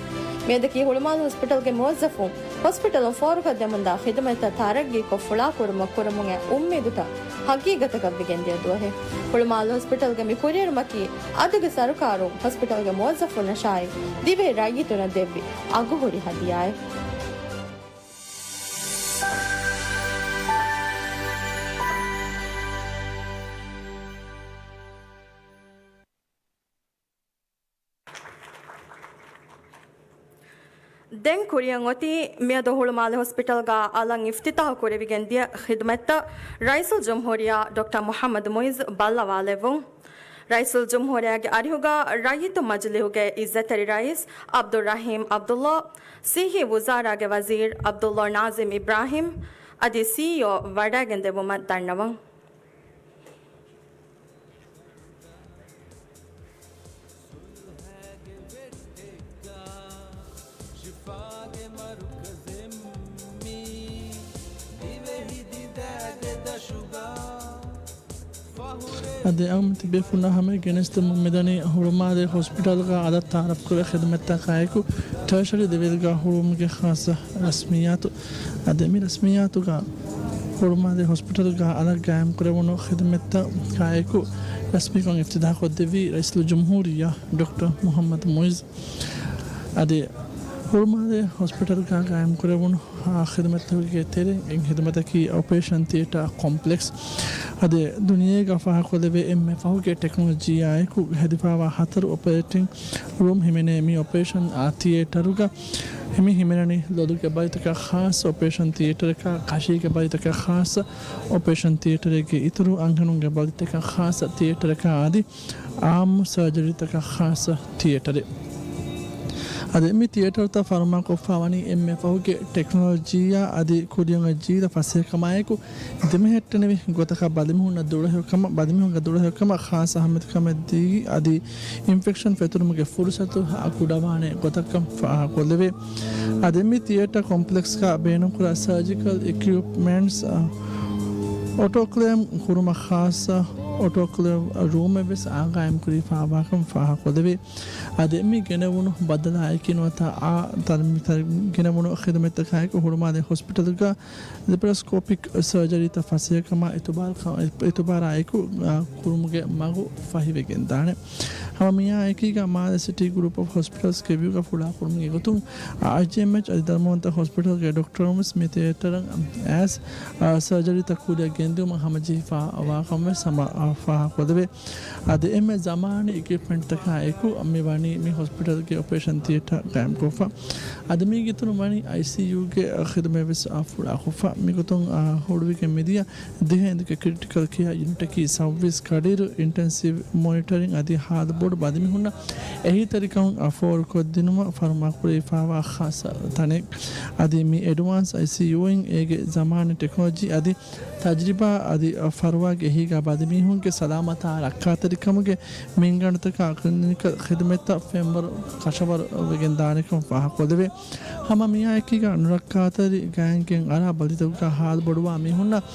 މިއަދަކީ ހުޅުމާލެ ހޮސްޕިޓަލްގެ މުވައްޒަފުން ހޮސްޕިޓަލުން ފޯރުކޮށްދެމުންދާ ޚިދުމަތްތައް ތަރައްގީކޮށް ފުޅާކުރުމަށް ކުރަމުން އެ އުއްމީދުތައް ހަގީގަތަކަށްވެގެންދިޔަ ދުވަހެއް. ހުޅުމާލެ ހޮސްޕިޓަލްގެ މި ކުރިއެރުމަކީ އަދުގެ ސަރުކާރުން ހޮސްޕިޓަލްގެ މުވައްޒަފުންނަށާއި ދިވެހި ރައްޔިތުންނަށް ދެއްވި އަގުހުރި ހަދިޔާއެއް. ދެން ކުރިއަށް އޮތީ މިއަދު ހުޅުމާލެ ހޮސްޕިޓަލްގަ އަލަށް އިފްތިތާހު ކުރެވިގެން ދިޔަ ޚިދުމަތްތައް ރައީސުލްޖުމްހޫރިއްޔާ ޑޮކްޓަރ މުޙައްމަދު މުޢިއްޒު ބައްލަވާލެއްވުން. ރައީސުލްޖުމްހޫރިއްޔާގެ އަރިހުގަ ރައްޔިތު މަޖިލީހުގެ އިއްޒަތްތެރި ރައީސް ޢަބްދުއްރަޙީމް ޢަބްދުއްލާ، ސިއްހީ ވުޒާރާގެ ވަޒީރު ޢަބްދުއްލާ ނާޒިމް އިބްރާހީމް އަދި ސީއީއޯ ވަޑައިގެން ދެއްވުމަށް ދަންނަވަން. އަދި އައުމު ތިބޭފުޅުންނާ ހަމައަށް ގެނެސްދެމުން މިދަނީ ހުޅުމާލެ ހޮސްޕިޓަލްގަ އަލަށް ތަޢާރަފްކުރެވޭ ޚިދުމަތްތަކާއެކު، ޓަރޝަރީ ލެވެލްގަ ހުޅުވުމުގެ ޚާއްޞަ ރަސްމިއްޔާތު. އަދި މި ރަސްމިއްޔާތުގަ ހުޅުމާލެ ހޮސްޕިޓަލްގަ އަލަށް ގާއިމްކުރެވުނު ޚިދުމަތްތަކާއެކު ރަސްމީކޮށް އިފްތިތާޙުކޮށްދެއްވީ ރައީސުލްޖުމްހޫރިއްޔާ ޑޮކްޓަރ މުޙައްމަދު މުޢިއްޒު. އަދި ހުޅުމާލެ ހޮސްޕިޓަލްގަ ގާއިމްކުރެވުނު ޚިދުމަތްތަކުގެ ތެރެއިން އެއް ޚިދުމަތަކީ އޮޕަރޭޝަން ތިއޭޓާ ކޮމްޕްލެކްސް. އަދި ދުނިޔޭގަ ފާހަގަކޮށްލެވޭ އެންމެ ފަހުގެ ޓެކްނޮލޮޖީއާއެކު ހެދިފާވާ ހަތަރު އޮޕަރޭޓިން ރޫމް ހިމެނޭ މި އޮޕަރޭޝަން އާ ތިއޭޓަރުގަ މި ހިމެނެނީ ލޮލުގެ ބަލިތަކަށް ޚާއްޞަ އޮޕަރޭޝަން ތިއޭޓަރަކާ، ކަށީގެ ބަލިތަކަށް ޚާއްޞަ އޮޕަރޭޝަން ތިއޭޓަރެއްގެ އިތުރު އަންހެނުންގެ ބަލިތަކަށް ޚާއްޞަ ތިއޭޓަރަކާ އަދި އާއްމު ސަރޖަރީތަކަށް ޚާއްޞަ ތިއޭޓަރެއް. އަދި މި ތިއޭޓަރުތައް ފަރުމާކޮށްފާވަނީ އެންމެ ފަހުގެ ޓެކްނޮލޮޖީއާ އަދި ކުރިއަށް ޖީލަ ފަސޭހަކަމާއެކު، ދެމެހެއްޓެނިވި ގޮތަކަށް ބަލިމީހުންނަށް ދުޅަހެޔޮކަމަށް، ބަލިމީހުންގެ ދުޅަހެޔޮކަމަށް ޚާއްޞަ އަހައްމިއްޔަތުކަމެއް ދީ، އަދި އިންފެކްޝަން ފެތުރުމުގެ ފުރުސަތު ކުޑަވާނެ ގޮތަކަށް ފާހަގަކޮށްލެވޭ. އަދި މި ތިއޭޓަ ކޮމްޕްލެކްސްގަ ބޭނުންކުރާ ސަރޖިކަލް އިކްއިޕްމަންޓްސް، އޮޓޯކްލޭވް ހުރުމަށް ޚާއްޞަ އޮޓޯކްލޭވް ރޫމެއްވެސް ގާއިމްކުރެވިފާވާކަން ފާހަގަކޮށްލެވޭ. އަދި މި ގެނެވުނު ބައްދަލާއެކީ ނުވަތަ އާ ތަރ-، ތަރ-، ގެނެވުނު ޚިދުމަތްތަކާއެކު ހުޅުމާލެ ހޮސްޕިޓަލްގަ ލެޕަރޮސްކޯޕިކް ސަރޖަރީތައް ފަސޭހަކަމާ އިތުބާރު-، އިތުބާރާއެކު، އާ، ކުރުމުގެ މަގު ފަހިވެގެންދާނެ. ހަމަ މިއާއެކީގަ މާލެ ސިޓީ ގްރޫޕް އޮފް ހޮސްޕިޓަލްސްގެ ވިއުގަ ފުޅާކުރުމުގެ ގޮތުން، އައިޖީއެމްއެޗް އަދި ދަރުމަވަންތަ ހޮސްޕިޓަލްގެ ޑޮކްޓަރުންވެސް މި ތިއޭޓަރަށް އައިސް، އާ، ސަރޖަރީތައް ކުރިއަށް ގެންދިއުމަށް ހަމަޖެހިފާ ވާކަންވެސް ހަމަ، އާ، ފާހަގަކޮށްލެވޭ. އަދި އެންމެ ޒަމާނީ އިކްއިޕްމަންޓްތަކާ އެކު މި ވަނީ މި ހޮސްޕިޓަލްގެ އޮޕަރޭޝަން ތިއޭޓަރ ގާއިމްކޮށްފަ. އަދި މީގެ އިތުރުން ވަނީ އައިސީޔޫގެ ޚިދުމަތްވެސް ފުޅާކޮށްފަ. މިގޮތުން، އާ، ހުޅުވިގެން މިދިޔަ ދިހަ އެނދުގެ ކްރިޓިކަލް ކެއާ ޔުނިޓަކީ ސައުވީސް ކަޑިއިރު އިންޓެންސިވް މޮނިޓަރިން އަދި ހާލުބޮޑު ބަލިމީހުންނަށް އެހީތެރިކަމުން ފޯރުކޮށްދިނުމަށް ފަރުމާކުރެވިފާވާ ޚާއްޞަ ތަނެއް. އަދި މި އެޑްވާންސް އައިސީޔޫއިން އޭގެ ޒަމާނީ ޓެކްނޮލޮޖީ އަދި ތަޖްރިބާ އަދި ފަރުވާގެ އެހީގަ ބަލިމީހުންގެ ސަލާމަތާ ރައްކާތެރިކަމުގެ މިންގަނޑުތަކާ ކްލިނިކަލް ޚިދުމަތްތައް ފެންވަރު ކަށަވަރު ވެގެން ދާނެކަން ފާހަގަކޮށްލެވޭ. ހަމަ މިއާއެކީގަ ނުރައްކާތެރި ގާތްގެން އަރާ ބަލިތަކުގަ ހާލުބޮޑުވާ މީހުންނަށް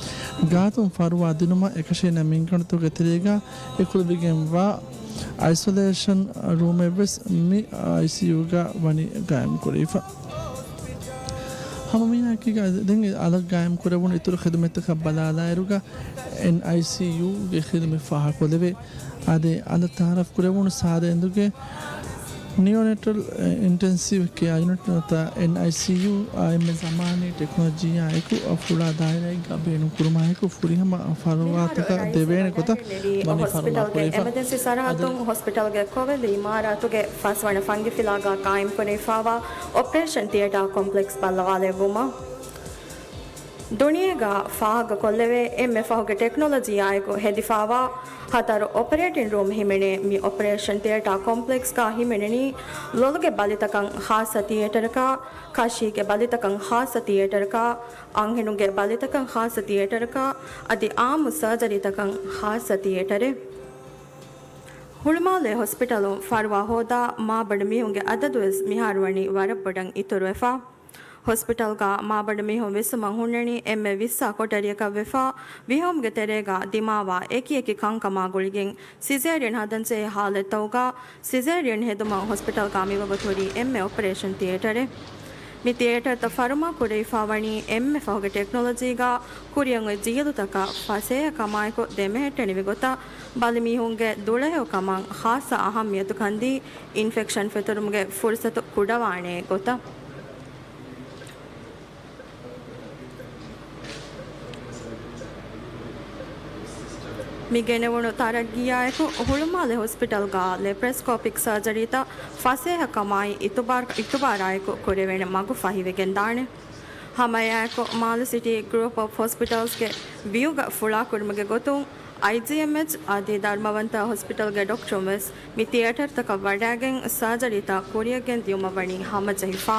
ގާތުން ފަރުވާ ދިނުމަށް އެކަށީނެ މިންގަނޑުތަކުގެ ތެރޭގަ އެކުލެވިގެންވާ އައިސޮލޭޝަން ރޫމެއްވެސް މި އައިސީޔޫގަ ވަނީ ގާއިމްކުރެވިފަ. ހަމަ މިއާއެކީގަ ދެން އަލަށް ގާއިމްކުރެވުނު އިތުރު ޚިދުމަތްތަކަށް ބަލާލާއިރުގަ އެންއައިސީޔޫގެ ޚިދުމަތް ފާހަގަކޮށްލެވޭ. އަދި އަލަށް ތައާރަފް ކުރެވުނު ސާދަ އެނދުގެ ނިއޯނެޓަލް އިންޓެންސިވް ކެއާ ޔުނިޓް ނުވަތަ އެންއައިސީޔޫ އާ އެންމެ ޒަމާނީ ޓެކްނޮލޮޖީއާ އެކު ފުޅާ ދާއިރާއެއްގަ ބޭނުންކުރުމާއެކު ފުރިހަމަ ފަރުވާތަކަށް ދެވޭނެ ގޮތަށް ވަނީ ހޮސްޕިޓަލްގެ ފަރުމާކުރެވިފަ. އެމަޖެންސީ ސަރަހައްދުން އަދި ހޮސްޕިޓަލްގެ ކޮވެލި އިމާރާތުގެ ފަސްވަނަ ފަންގިފިލާގަ ގާއިމްކުރެވިފާވާ އޮޕަރޭޝަން ތިއޭޓާ ކޮމްޕްލެކްސް ބައްލަވާލެއްވުމަށް. ދުނިޔޭގަ ފާހަގަކޮށްލެވޭ އެންމެ ފަހުގެ ޓެކްނޮލޮޖީއާއެކު ހެދިފާވާ ހަތަރު އޮޕަރޭޓިން ރޫމް ހިމެނޭ މި އޮޕަރޭޝަން ތިއޭޓާ ކޮމްޕްލެކްސްގަ ހިމެނެނީ ލޮލުގެ ބަލިތަކަށް ޚާއްޞަ ތިއޭޓަރަކާ، ކަށީގެ ބަލިތަކަށް ޚާއްޞަ ތިއޭޓަރަކާ، އަންހެނުންގެ ބަލިތަކަށް ޚާއްޞަ ތިއޭޓަރަކާ، އަދި އާއްމު ސަރޖަރީތަކަށް ޚާއްޞަ ތިއޭޓަރެއް. ހުޅުމާލޭ ހޮސްޕިޓަލުން ފަރުވާ ހޯދާ މާބަނޑު މީހުންގެ އަދަދުވެސް މިހާރު ވަނީ ވަރަށް ބޮޑަށް އިތުރުވެފަ. ހޮސްޕިޓަލްގަ މާބަނޑު މީހުން ވިއްސުމަށް ހުންނަނީ އެންމެ ވިއްސާ ކޮޓަރިއަކަށް ވެފަ، ވިހުމުގެ ތެރޭގަ ދިމާވާ އެކި އެކި ކަންކަމާ ގުޅިގެން ސިޒޭރިއަން ހަދަންޖެހޭ ހާލަތްތަކުގަ ސިޒޭރިއަން ހެދުމަށް ހޮސްޕިޓަލްގަ މިވަގުތު ހުރީ އެންމެ އޮޕަރޭޝަން ތިއޭޓަރެއް. މި ތިއޭޓަރތައް ފަރުމާ ކުރެވިފާ ވަނީ އެންމެ ފަހުގެ ޓެކްނޮލޮޖީގަ ކުރިއަށް އޮތް ޖީލުތަކަށް ފަސޭހަކަމާއެކު ދެމެހެއްޓެނިވި ގޮތަށް ބަލިމީހުންގެ ދުޅަހެޔޮކަމަށް ޚާއްޞަ އަހައްމިޔަތުކަންދީ އިންފެކްޝަން ފެތުރުމުގެ ފުރުސަތު ކުޑަވާނޭ ގޮތަށް. މި ގެނެވުނު ތަރައްގީއާއެކު ހުޅުމާލެ ހޮސްޕިޓަލްގަ ލެޕްރޮސްކޯޕިކް ސަރޖަރީތައް ފަސޭހަކަމާއި އިތުބާރު-، އިތުބާރާއެކު ކުރެވޭނެ މަގު ފަހިވެގެންދާނެ. ހަމައެއާއެކު މާލެ ސިޓީ ގްރޫޕް އޮފް ހޮސްޕިޓަލްސްގެ ވިއުގަ ފުޅާކުރުމުގެ ގޮތުން އައިޖީއެމްއެޗް އަދި ދަރުމަވަންތަ ހޮސްޕިޓަލްގެ ޑޮކްޓަރުން ވެސް މި ތިއޭޓަރްތަކަށް ވަޑައިގެން ސަރޖަރީތައް ކުރިއަށްގެން ދިޔުމަށް ވަނީ ހަމަޖެހިފަ.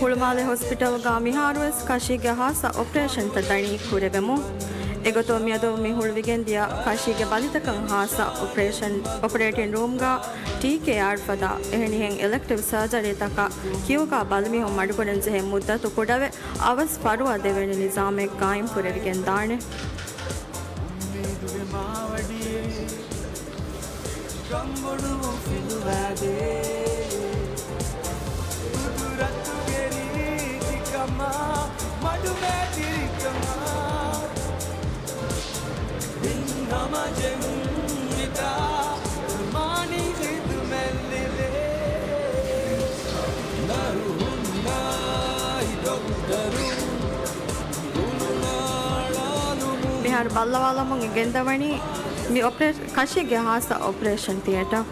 ހުޅުމާލެ ހޮސްޕިޓަލްގަ މިހާރުވެސް ކަށީގެ ހާއްސަ އޮޕަރޭޝަންތައް ދަނީ ކުރެވެމުން. އެގޮތުން މިއަދު މި ހުޅުވިގެންދިޔަ ކަށީގެ ބަލިތަކަށް ހާއްސަ އޮޕަރޭޝަން، އޮޕަރޭޓިން ރޫމްގަ ޓީކޭއާރް ފަދަ އެހެނިހެން އިލެކްޓިވް ސަރޖަރީތަކަށް ކިއުގަ ބަލިމީހުން މަޑުކުރަންޖެހޭ މުއްދަތު ކުޑަވެ، އަވަސް ފަރުވާ ދެވޭނެ ނިޒާމެއް ގާއިމް ކުރެވިގެން ދާނެ. ކަންބޮޑުވުން ފިލުވާދޭ. ޤުދުރަތުގެ ރީތިކަމާ، މަޑުމޭތިރިކަމާ. މިންހާ މިހާރު ބައްލަވާލަމުން ގެންދަވަނީ މި އޮޕަރޭޝަން، ކަށީގެ ހާއްސަ އޮޕަރޭޝަން ތިއޭޓަރ.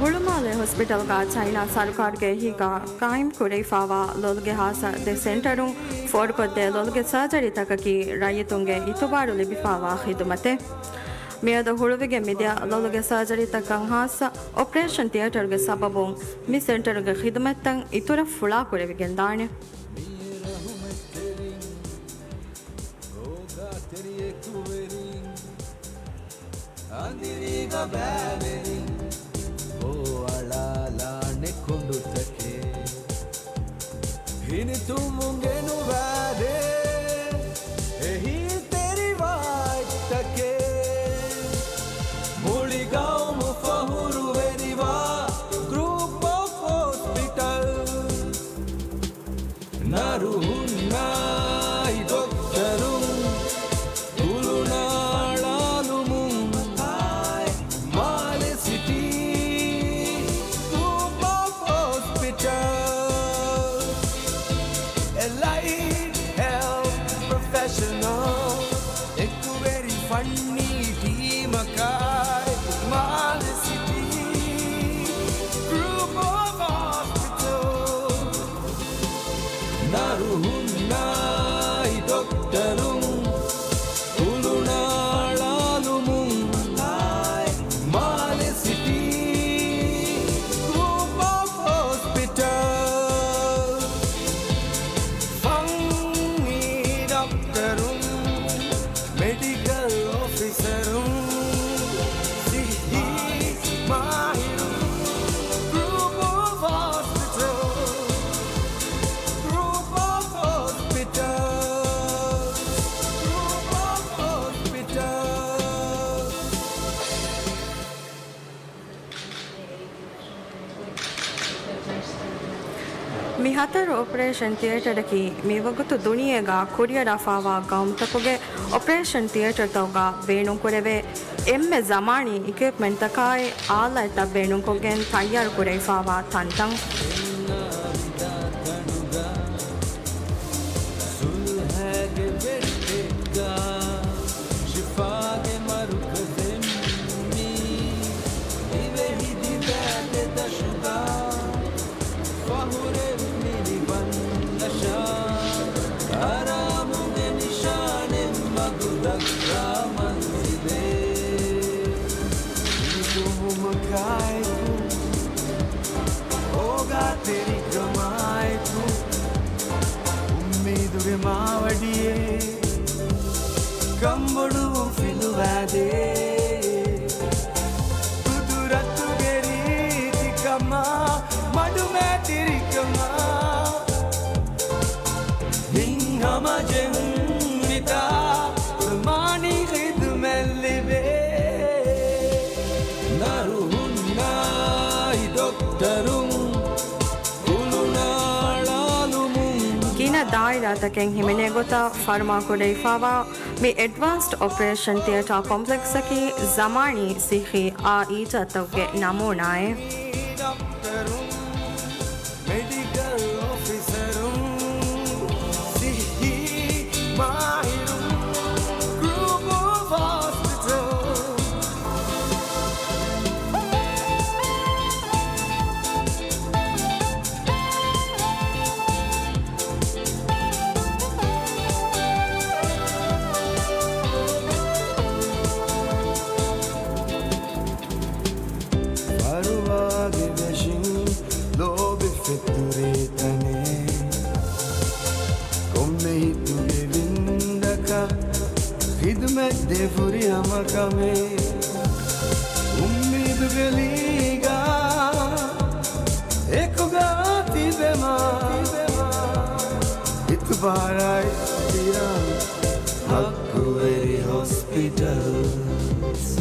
ހުޅުމާލެ ހޮސްޕިޓަލްގަ ޗައިނާ ސަރުކާރުގެ އެހީގަ ޤާއިމް ކުރެވިފާވާ ލޮލުގެ ހާއްސަ ދެ ސެންޓަރުން ފޯރުކޮށްދޭ ލޮލުގެ ސާޖަރީތަކަކީ ރައްޔިތުންގެ އިތުބާރު ލިބިފާވާ ޚިދުމަތެއް. މިއަދު ހުޅުވިގެން މިދިޔަ ލޮލުގެ ސާޖަރީތަކަށް ހާއްސަ އޮޕަރޭޝަން ތިއޭޓަރުގެ ސަބަބުން މި ސެންޓަރުގެ ޚިދުމަތްތައް އިތުރަށް ފުޅާކުރެވިގެންދާނެ. އަނދިރީގަ ބައިވެރިން ހޯއަޅާލާނެ ކުނޑުތަކެއް. ހިނިތުންވުން ގެނުވާދޭ އެހީތެރި ވާތްތަކެއް. މުޅި ގައުމު ފަހުރުވެރިވާ ގްރޫޕް އޮފް ހޮސްޕިޓަލްސް. ނަރުހުންނާއި ޑޮކްޓަރުން ކުލުނާޅާލުމުން މާލެ ސިޓީ ގްރޫޕް އޮފް ހޮސްޕިޓަލްސް. އެލައިޑް ހެލްތް ޕްރޮފެޝަނަލް އެކުވެރި ފަންނީ ޓީމަކާއި މާލެ ސިޓީ ގްރޫޕް އޮފް ހޮސްޕިޓަލްސް. ނަރުހުންނާއި ޑޮކްޓަރުން ކުލުނާޅާލުމުން މާލެ ސިޓީ ގްރޫޕް އޮފް ހޮސްޕިޓަލްސް. ފަންނީ ޑޮކްޓަރުން، މެޑިކަލް އޮފިސަރުން، ސިއްހީ މާހިރުން، ގްރޫޕް އޮފް ހޮސްޕިޓަލްސް، ގްރޫޕް އޮފް ހޮސްޕިޓަލްސް، ގްރޫޕް އޮފް ހޮސްޕިޓަލްސް. މި ހަތަރު އޮޕަރޭޝަން ތިއޭޓަރަކީ މިވަގުތު ދުނިޔޭގަ ކުރިއަރާފާވާ ގައުމުތަކުގެ އޮޕަރޭޝަން ތިއޭޓަރުތަކުގަ ބޭނުންކުރެވޭ އެންމެ ޒަމާނީ އިކްއިޕްމަންޓްތަކާއި އާލާތްތައް ބޭނުންކޮށްގެން ތައްޔާރުކުރެވިފާވާ ތަންތަން. ސުލްހައިގެ ވެއްޓެއްގަ ޝިފާގެ މަރުކަޒެއް މީ. ދިވެހި ދިދާގެ ދަށުގަ ފަހުރެއް މިނިވަން ނަޝާ. އަރާމުގެ ނިޝާނެއް މަގު ދައްކާ މަންޒިލެއް. ހިނިތުންވުމަކާއެކު އޯގާތެރިކަމާއެކު އުއްމީދުގެ މާވަޑިއެއް ކަންބޮޑުވުން ފިލުވާދޭ. ޤުދުރަތުގެ ރީތިކަމާ، މަޑުމޭތިރިކަމާ، ހިތްހަމަޖެހުން މިތާ ޒަމާނީ ޚިދުމަތް ލިބޭ. ނަރުހުންނާއި ޑޮކްޓަރުން ކުލުނާޅާލުމުން. ގިނަ ދާއިރާތަކެއް ހިމެނޭ ގޮތަށް ފަރުމާކުރެވިފާވާ މި އެޑްވާންސްޑް އޮޕަރޭޝަން ތިއޭޓާ ކޮމްޕްލެކްސްއަކީ ޒަމާނީ ސިއްހީ އާއިލާތަކުގެ ނަމޫނާއެއް. މެޑިކަލް އޮފިސަރުން، ސިއްހީ މާހިރުން، ގްރޫޕް އޮފް ހޮސްޕިޓަލް. ފުރިހަމަ ކަމެއް އުއްމީދުގެ ލީގާ އެކުގަ ތިބެމާ، އިތުބާރާއި ތިރާ ހައްގުވެރި ހޮސްޕިޓަލްސް.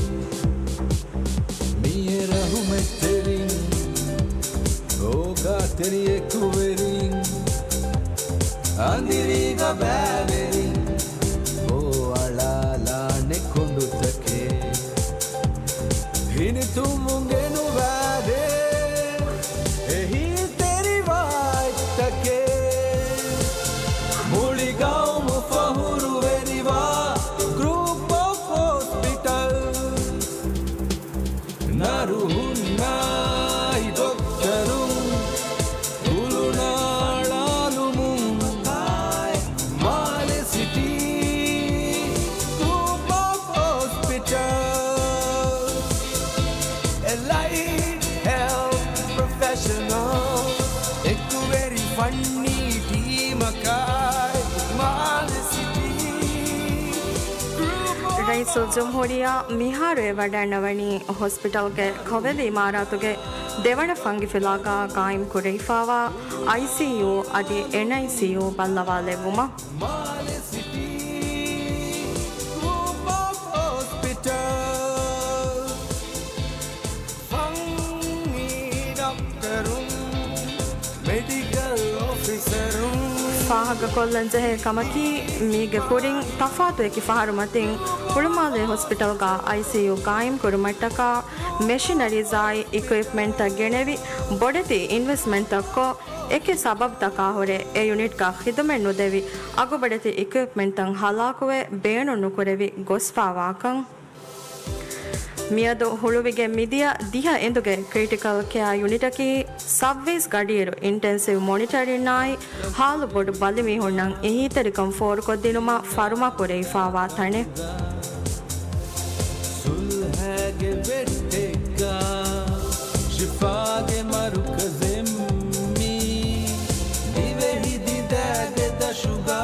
މިއެ ރަހުމަތްތެރިން، ރޯގާތެރި އެކުވެރިން، އަނދިރީގަ ބައިވެރިން، ބޯއަޅާލާނެ ކޮނޑުތަކެއް. ހިނިތުންވުން ގެނުވާދޭ، އެހީތެރި ވާތްތަކެއް. މުޅި ގައުމު ފަހުރުވެރިވާ ގްރޫޕް އޮފް ހޮސްޕިޓަލްސް. ނަރުހުންނާއި ޑޮކްޓަރުން ކުލުނާޅާލުމުން، މާލެ ސިޓީ ގްރޫޕް އޮފް ހޮސްޕިޓަލްސް، އެލައިޑް ހެލްތް ޕްރޮފެޝަނަލް، އެކުވެރި ފަންނީ ޓީމަކާއި، މާލެ ސިޓީ ގްރޫޕް އޮފް ރައީސުލްޖުމްހޫރިއްޔާ މިހާރު އެ ވަޑައިންނަވަނީ ހޮސްޕިޓަލްގެ ކޮވެލި އިމާރާތުގެ ދެވަނަ ފަންގިފިލާގަ ގާއިމް ކުރެވިފާވާ އައިސީޔޫ އަދި އެންއައިސީޔޫ ބައްލަވާލެއްވުމަށް. މާލެ ސިޓީ ގްރޫޕް އޮފް ހޮސްޕިޓަލް، ފަންނީ ޑޮކްޓަރުން، މެޑިކަލް އޮފިސަރުން. ފާހަގަކޮށްލަންޖެހޭ ކަމަކީ، މީގެ ކުރިން ތަފާތު އެކި ފަހަރު މަތިން ހުޅުމާލެ ހޮސްޕިޓަލްގަ އައިސީޔޫ ގާއިމް ކުރުމަށްޓަކާ މެޝިނަރީޒާއި އިކުއިޕްމަންޓްތައް ގެނެވި، ބޮޑެތި އިންވެސްޓްމަންޓްތައްކޮށް، އެކި ސަބަބުތަކާ ހުރެ އެ ޔުނިޓްގަ ޚިދުމަތް ނުދެވި، އަގުބޮޑެތި އިކުއިޕްމަންޓްތައް ހަލާކުވެ، ބޭނުން ނުކުރެވި ގޮސްފާވާކަން. މިއަދު ހުޅުވިގެން މިދިޔަ ދިހަ އެނދުގެ ކްރިޓިކަލް ކެއާ ޔުނިޓަކީ ސައްވީސް ގަޑިއިރު އިންޓެންސިވް މޮނިޓަރިންއާއި ހާލު ބޮޑު ބަލިމީހުންނަށް އެހީތެރިކަން ފޯރުކޮށްދިނުމަށް ފަރުމާ ކުރެވިފާވާ ތަނެއް. ސުލްހައިގެ ބެއްޓެއްގަ ޝިފާގެ މަރުކަޒެއް މީ ދިވެހި ދިދައިގެ ދަށުގަ.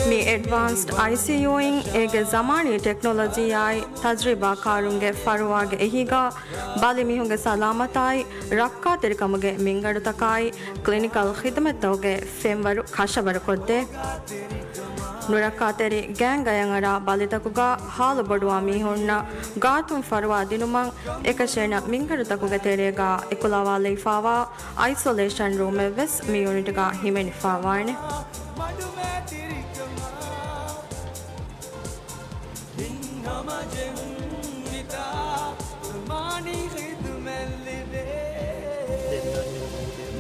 މި އެޑްވާންސްޑް އައިސީޔޫއިން އޭގެ ޒަމާނީ ޓެކްނޮލޮޖީއާއި ތަޖްރިބާކާރުންގެ ފަރުވާގެ އެހީގަ ބަލިމީހުންގެ ސަލާމަތާއި ރައްކާތެރިކަމުގެ މިންގަނޑުތަކާއި ކްލިނިކަލް ޚިދުމަތްތަކުގެ ފެންވަރު ކަށަވަރުކޮށްދޭ. ނުރައްކާތެރި ގޭންގަޔަށް އަރާ ބަލިތަކުގަ ހާލު ބޮޑުވާ މީހުންނަށް ގާތުން ފަރުވާ ދިނުމަށް އެކަށޭނަ މިންގަނޑުތަކުގެ ތެރޭގަ އެކުލަވާލައިފާވާ އައިސޮލޭޝަން ރޫމެއްވެސް މި ޔުނިޓްގަ ހިމެނިފާވާނެ. ހިތްހަމަޖެހުން ވިތާ ޒަމާނީ ޚިދުމަތް ލިބޭ.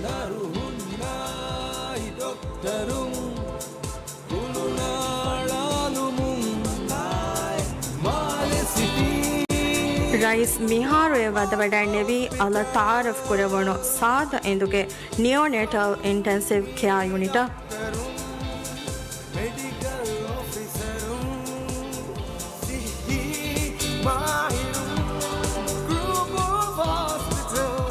ނަރުހުންނާއި ޑޮކްޓަރުން ކުލުނާޅާލުމުން މާލެ ސިޓީ. ރައީސް މިހާރު އެ ވަދެވަޑައިންނެވީ އަލަށް ތައާރަފް ކުރެވުނު ސާދަ އެނދުގެ ނިއޯނޭޓަލް އިންޓެންސިވް ކެއާ ޔުނިޓަށް. މެޑިކަލް އޮފިސަރުން، ސިއްހީ މާހިރުން، ގްރޫޕް އޮފް ހޮސްޕިޓަލް.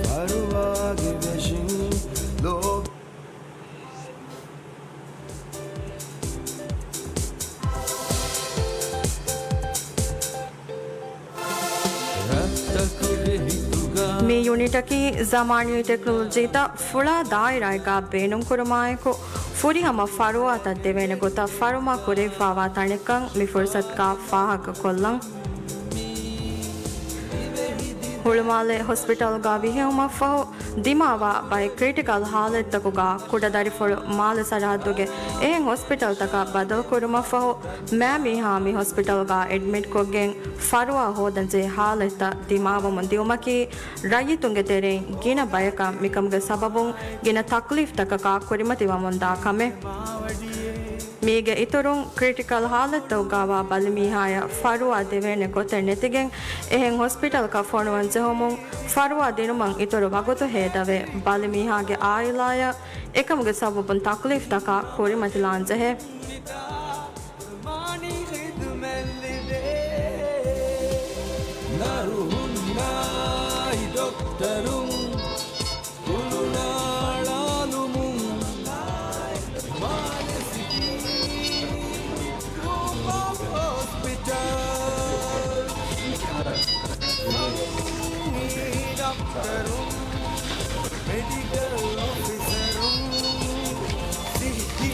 ފަރުވާގެ ވެށިން ލޯބި. މި ޔުނިޓަކީ ޒަމާނީ ޓެކްނޮލޮޖީތައް ފުޅާ ދާއިރާއެއްގަ ބޭނުންކުރުމާއެކު، ފުރިހަމަ ފަރުވާތައް ދެވޭނެ ގޮތަށް ފަރުމާ ކުރެވިފާވާ ތަނެއްކަން މި ފުރުސަތުގަ ފާހަގަކޮށްލަން. ހުޅުމާލެ ހޮސްޕިޓަލްގަ ވިހެއުމަށްފަހު، ދިމާވާ ބައެއް ކްރިޓިކަލް ހާލަތްތަކުގަ ކުޑަދަރިފުޅު މާލެ ސަރަހައްދުގެ އެހެން ހޮސްޕިޓަލްތަކަށް ބަދަލުކުރުމަށްފަހު، މާ މީހާ މި ހޮސްޕިޓަލްގަ އެޑްމިޓްކޮށްގެން ފަރުވާ ހޯދަންޖެހޭ ހާލަތްތައް ދިމާވަމުން ދިއުމަކީ، ރައްޔިތުންގެ ތެރެއިން ގިނަ ބަޔަކަށް މިކަމުގެ ސަބަބުން ގިނަ ތަކްލީފްތަކަކާ ކުރިމަތިވަމުންދާ ކަމެއް. މީގެ އިތުރުން، ކްރިޓިކަލް ހާލަތުތަކުގައިވާ ބަލިމީހާޔަށް ފަރުވާ ދެވޭނެ ގޮތެއް ނެތިގެން، އެހެން ހޮސްޕިޓަލަކަށް ފޮނުވަން ޖެހުމުން ފަރުވާ ދިނުމަށް އިތުރު ވަގުތު ހޭދަވެ، ބަލިމީހާގެ އާއިލާޔަށް އެކަމުގެ ސަބަބުން ތަކުލީފްތަކާ ކުރިމަތިލާން ޖެހޭ. ނަރުހުންނާއި ޑޮކްޓަރުން ކުލުނާޅާލުމުން މާލެ ސިޓީ ގްރޫޕް އޮފް ހޮސްޕިޓަލް ޑޮކްޓަރުން، މެޑިކަލް އޮފިސަރުން، ސިޓީ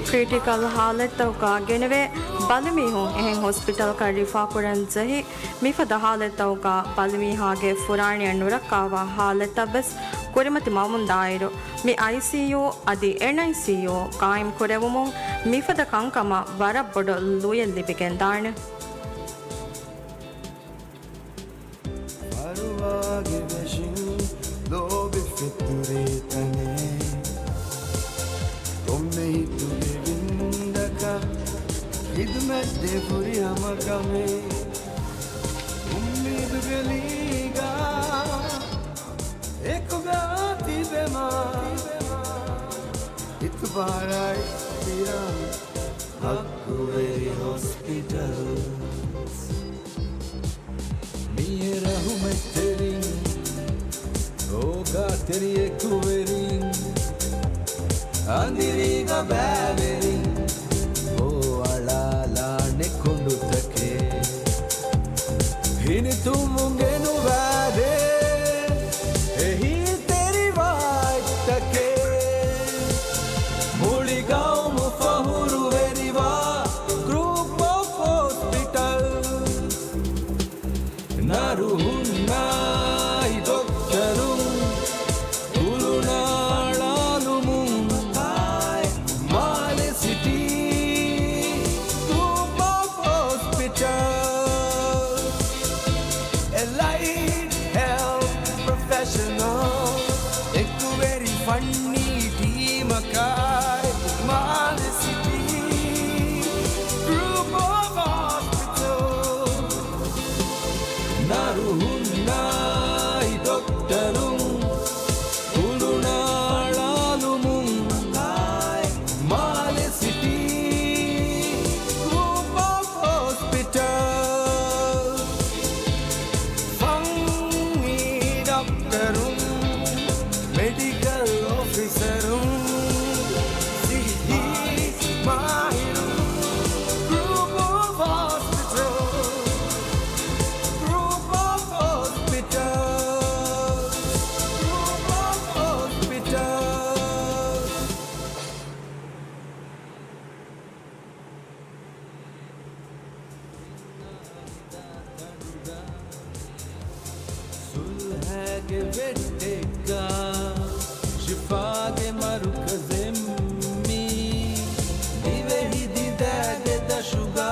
ކްރިޓިކަލް ހާލަތުތަކުގައި ގެނެވޭ ބަލިމީހުން އެހެން ހޮސްޕިޓަލަކަށް ރިފާ ކުރަން ޖެހި، މިފަދަ ހާލަތުތަކުގައި ބަލިމީހާގެ ފުރާނައަށް ނުރައްކާވާ ހާލަތްތައް ވެސް ކުރިމަތި މައުމޫން ދާއިރު، މި އައިސީޔޫ އަދި އެންއައިސީޔޫ ގާއިމް ކުރެވުމުން މިފަދަ ކަންކަމަށް ވަރަށް ބޮޑު ލުޔެއް ލިބިގެންދާނެ. ފަރުވާގެ ވެށިން ލޯބި ފެތުރޭ ތަނެއް، ކޮންމެ ހިތުގެ ވިންދަކަށް ޚިދުމަތް ދޭ ފުރިހަމަ ކަމެއް. އުއްމީދުގެ ލީގާ އެކުގަ ތިބެމާ، އިތުބާރާއި އިޙްތިރާމް ހައްގުވެރި ހޮސްޕިޓަލްސް. މިއީ ރަޙުމަތްތެރިން، ރޯގާތެރި އެކުވެރިން، އަނދިރީގަ ބައިވެރިން، އޯ އަޅާލާނެ ކޮނޑުތަކެއް. ހިނިތުންވުން ގެނުވާދޭ އެހީތެރި ވާތްތަކެއް. މުޅި ގައުމު ފަހުރުވެރިވާ ގްރޫޕް އޮފް ހޮސްޕިޓަލްސް. ނަރުހުންނާއި ޑޮކްޓަރުން ކުލުނާޅާލުމުން މާލެ ސިޓީ ގްރޫޕް އޮފް ހޮސްޕިޓަލްސް. އެލައިޑް ހެލްތް ޕްރޮފެޝަނަލް އެކުވެރި ފަންނީ ޓީމަކާއި މާލެ ސިޓީ ގްރޫޕް އޮފް ހޮސްޕިޓަލްސް. ނަރުހުންނާއި ޑޮކްޓަރުން ކުލުނާޅާލުމުން މާލެ ސިޓީ ގްރޫޕް އޮފް ހޮސްޕިޓަލްސް. ފަންނީ ޑޮކްޓަރުން، މެޑިކަލް އޮފިސަރުން، ސިއްހީ މާހިރުން، ގްރޫޕް އޮފް ހޮސްޕިޓަލްސް، ގްރޫޕް އޮފް ހޮސްޕިޓަލްސް، ގްރޫޕް އޮފް ހޮސްޕިޓަލްސް. ސުލްހައިގެ ވެއްޓެއްގަ ޝިފާގެ މަރުކަޒެއް މީ. ދިވެހި ދިދައިގެ ދަށުގަ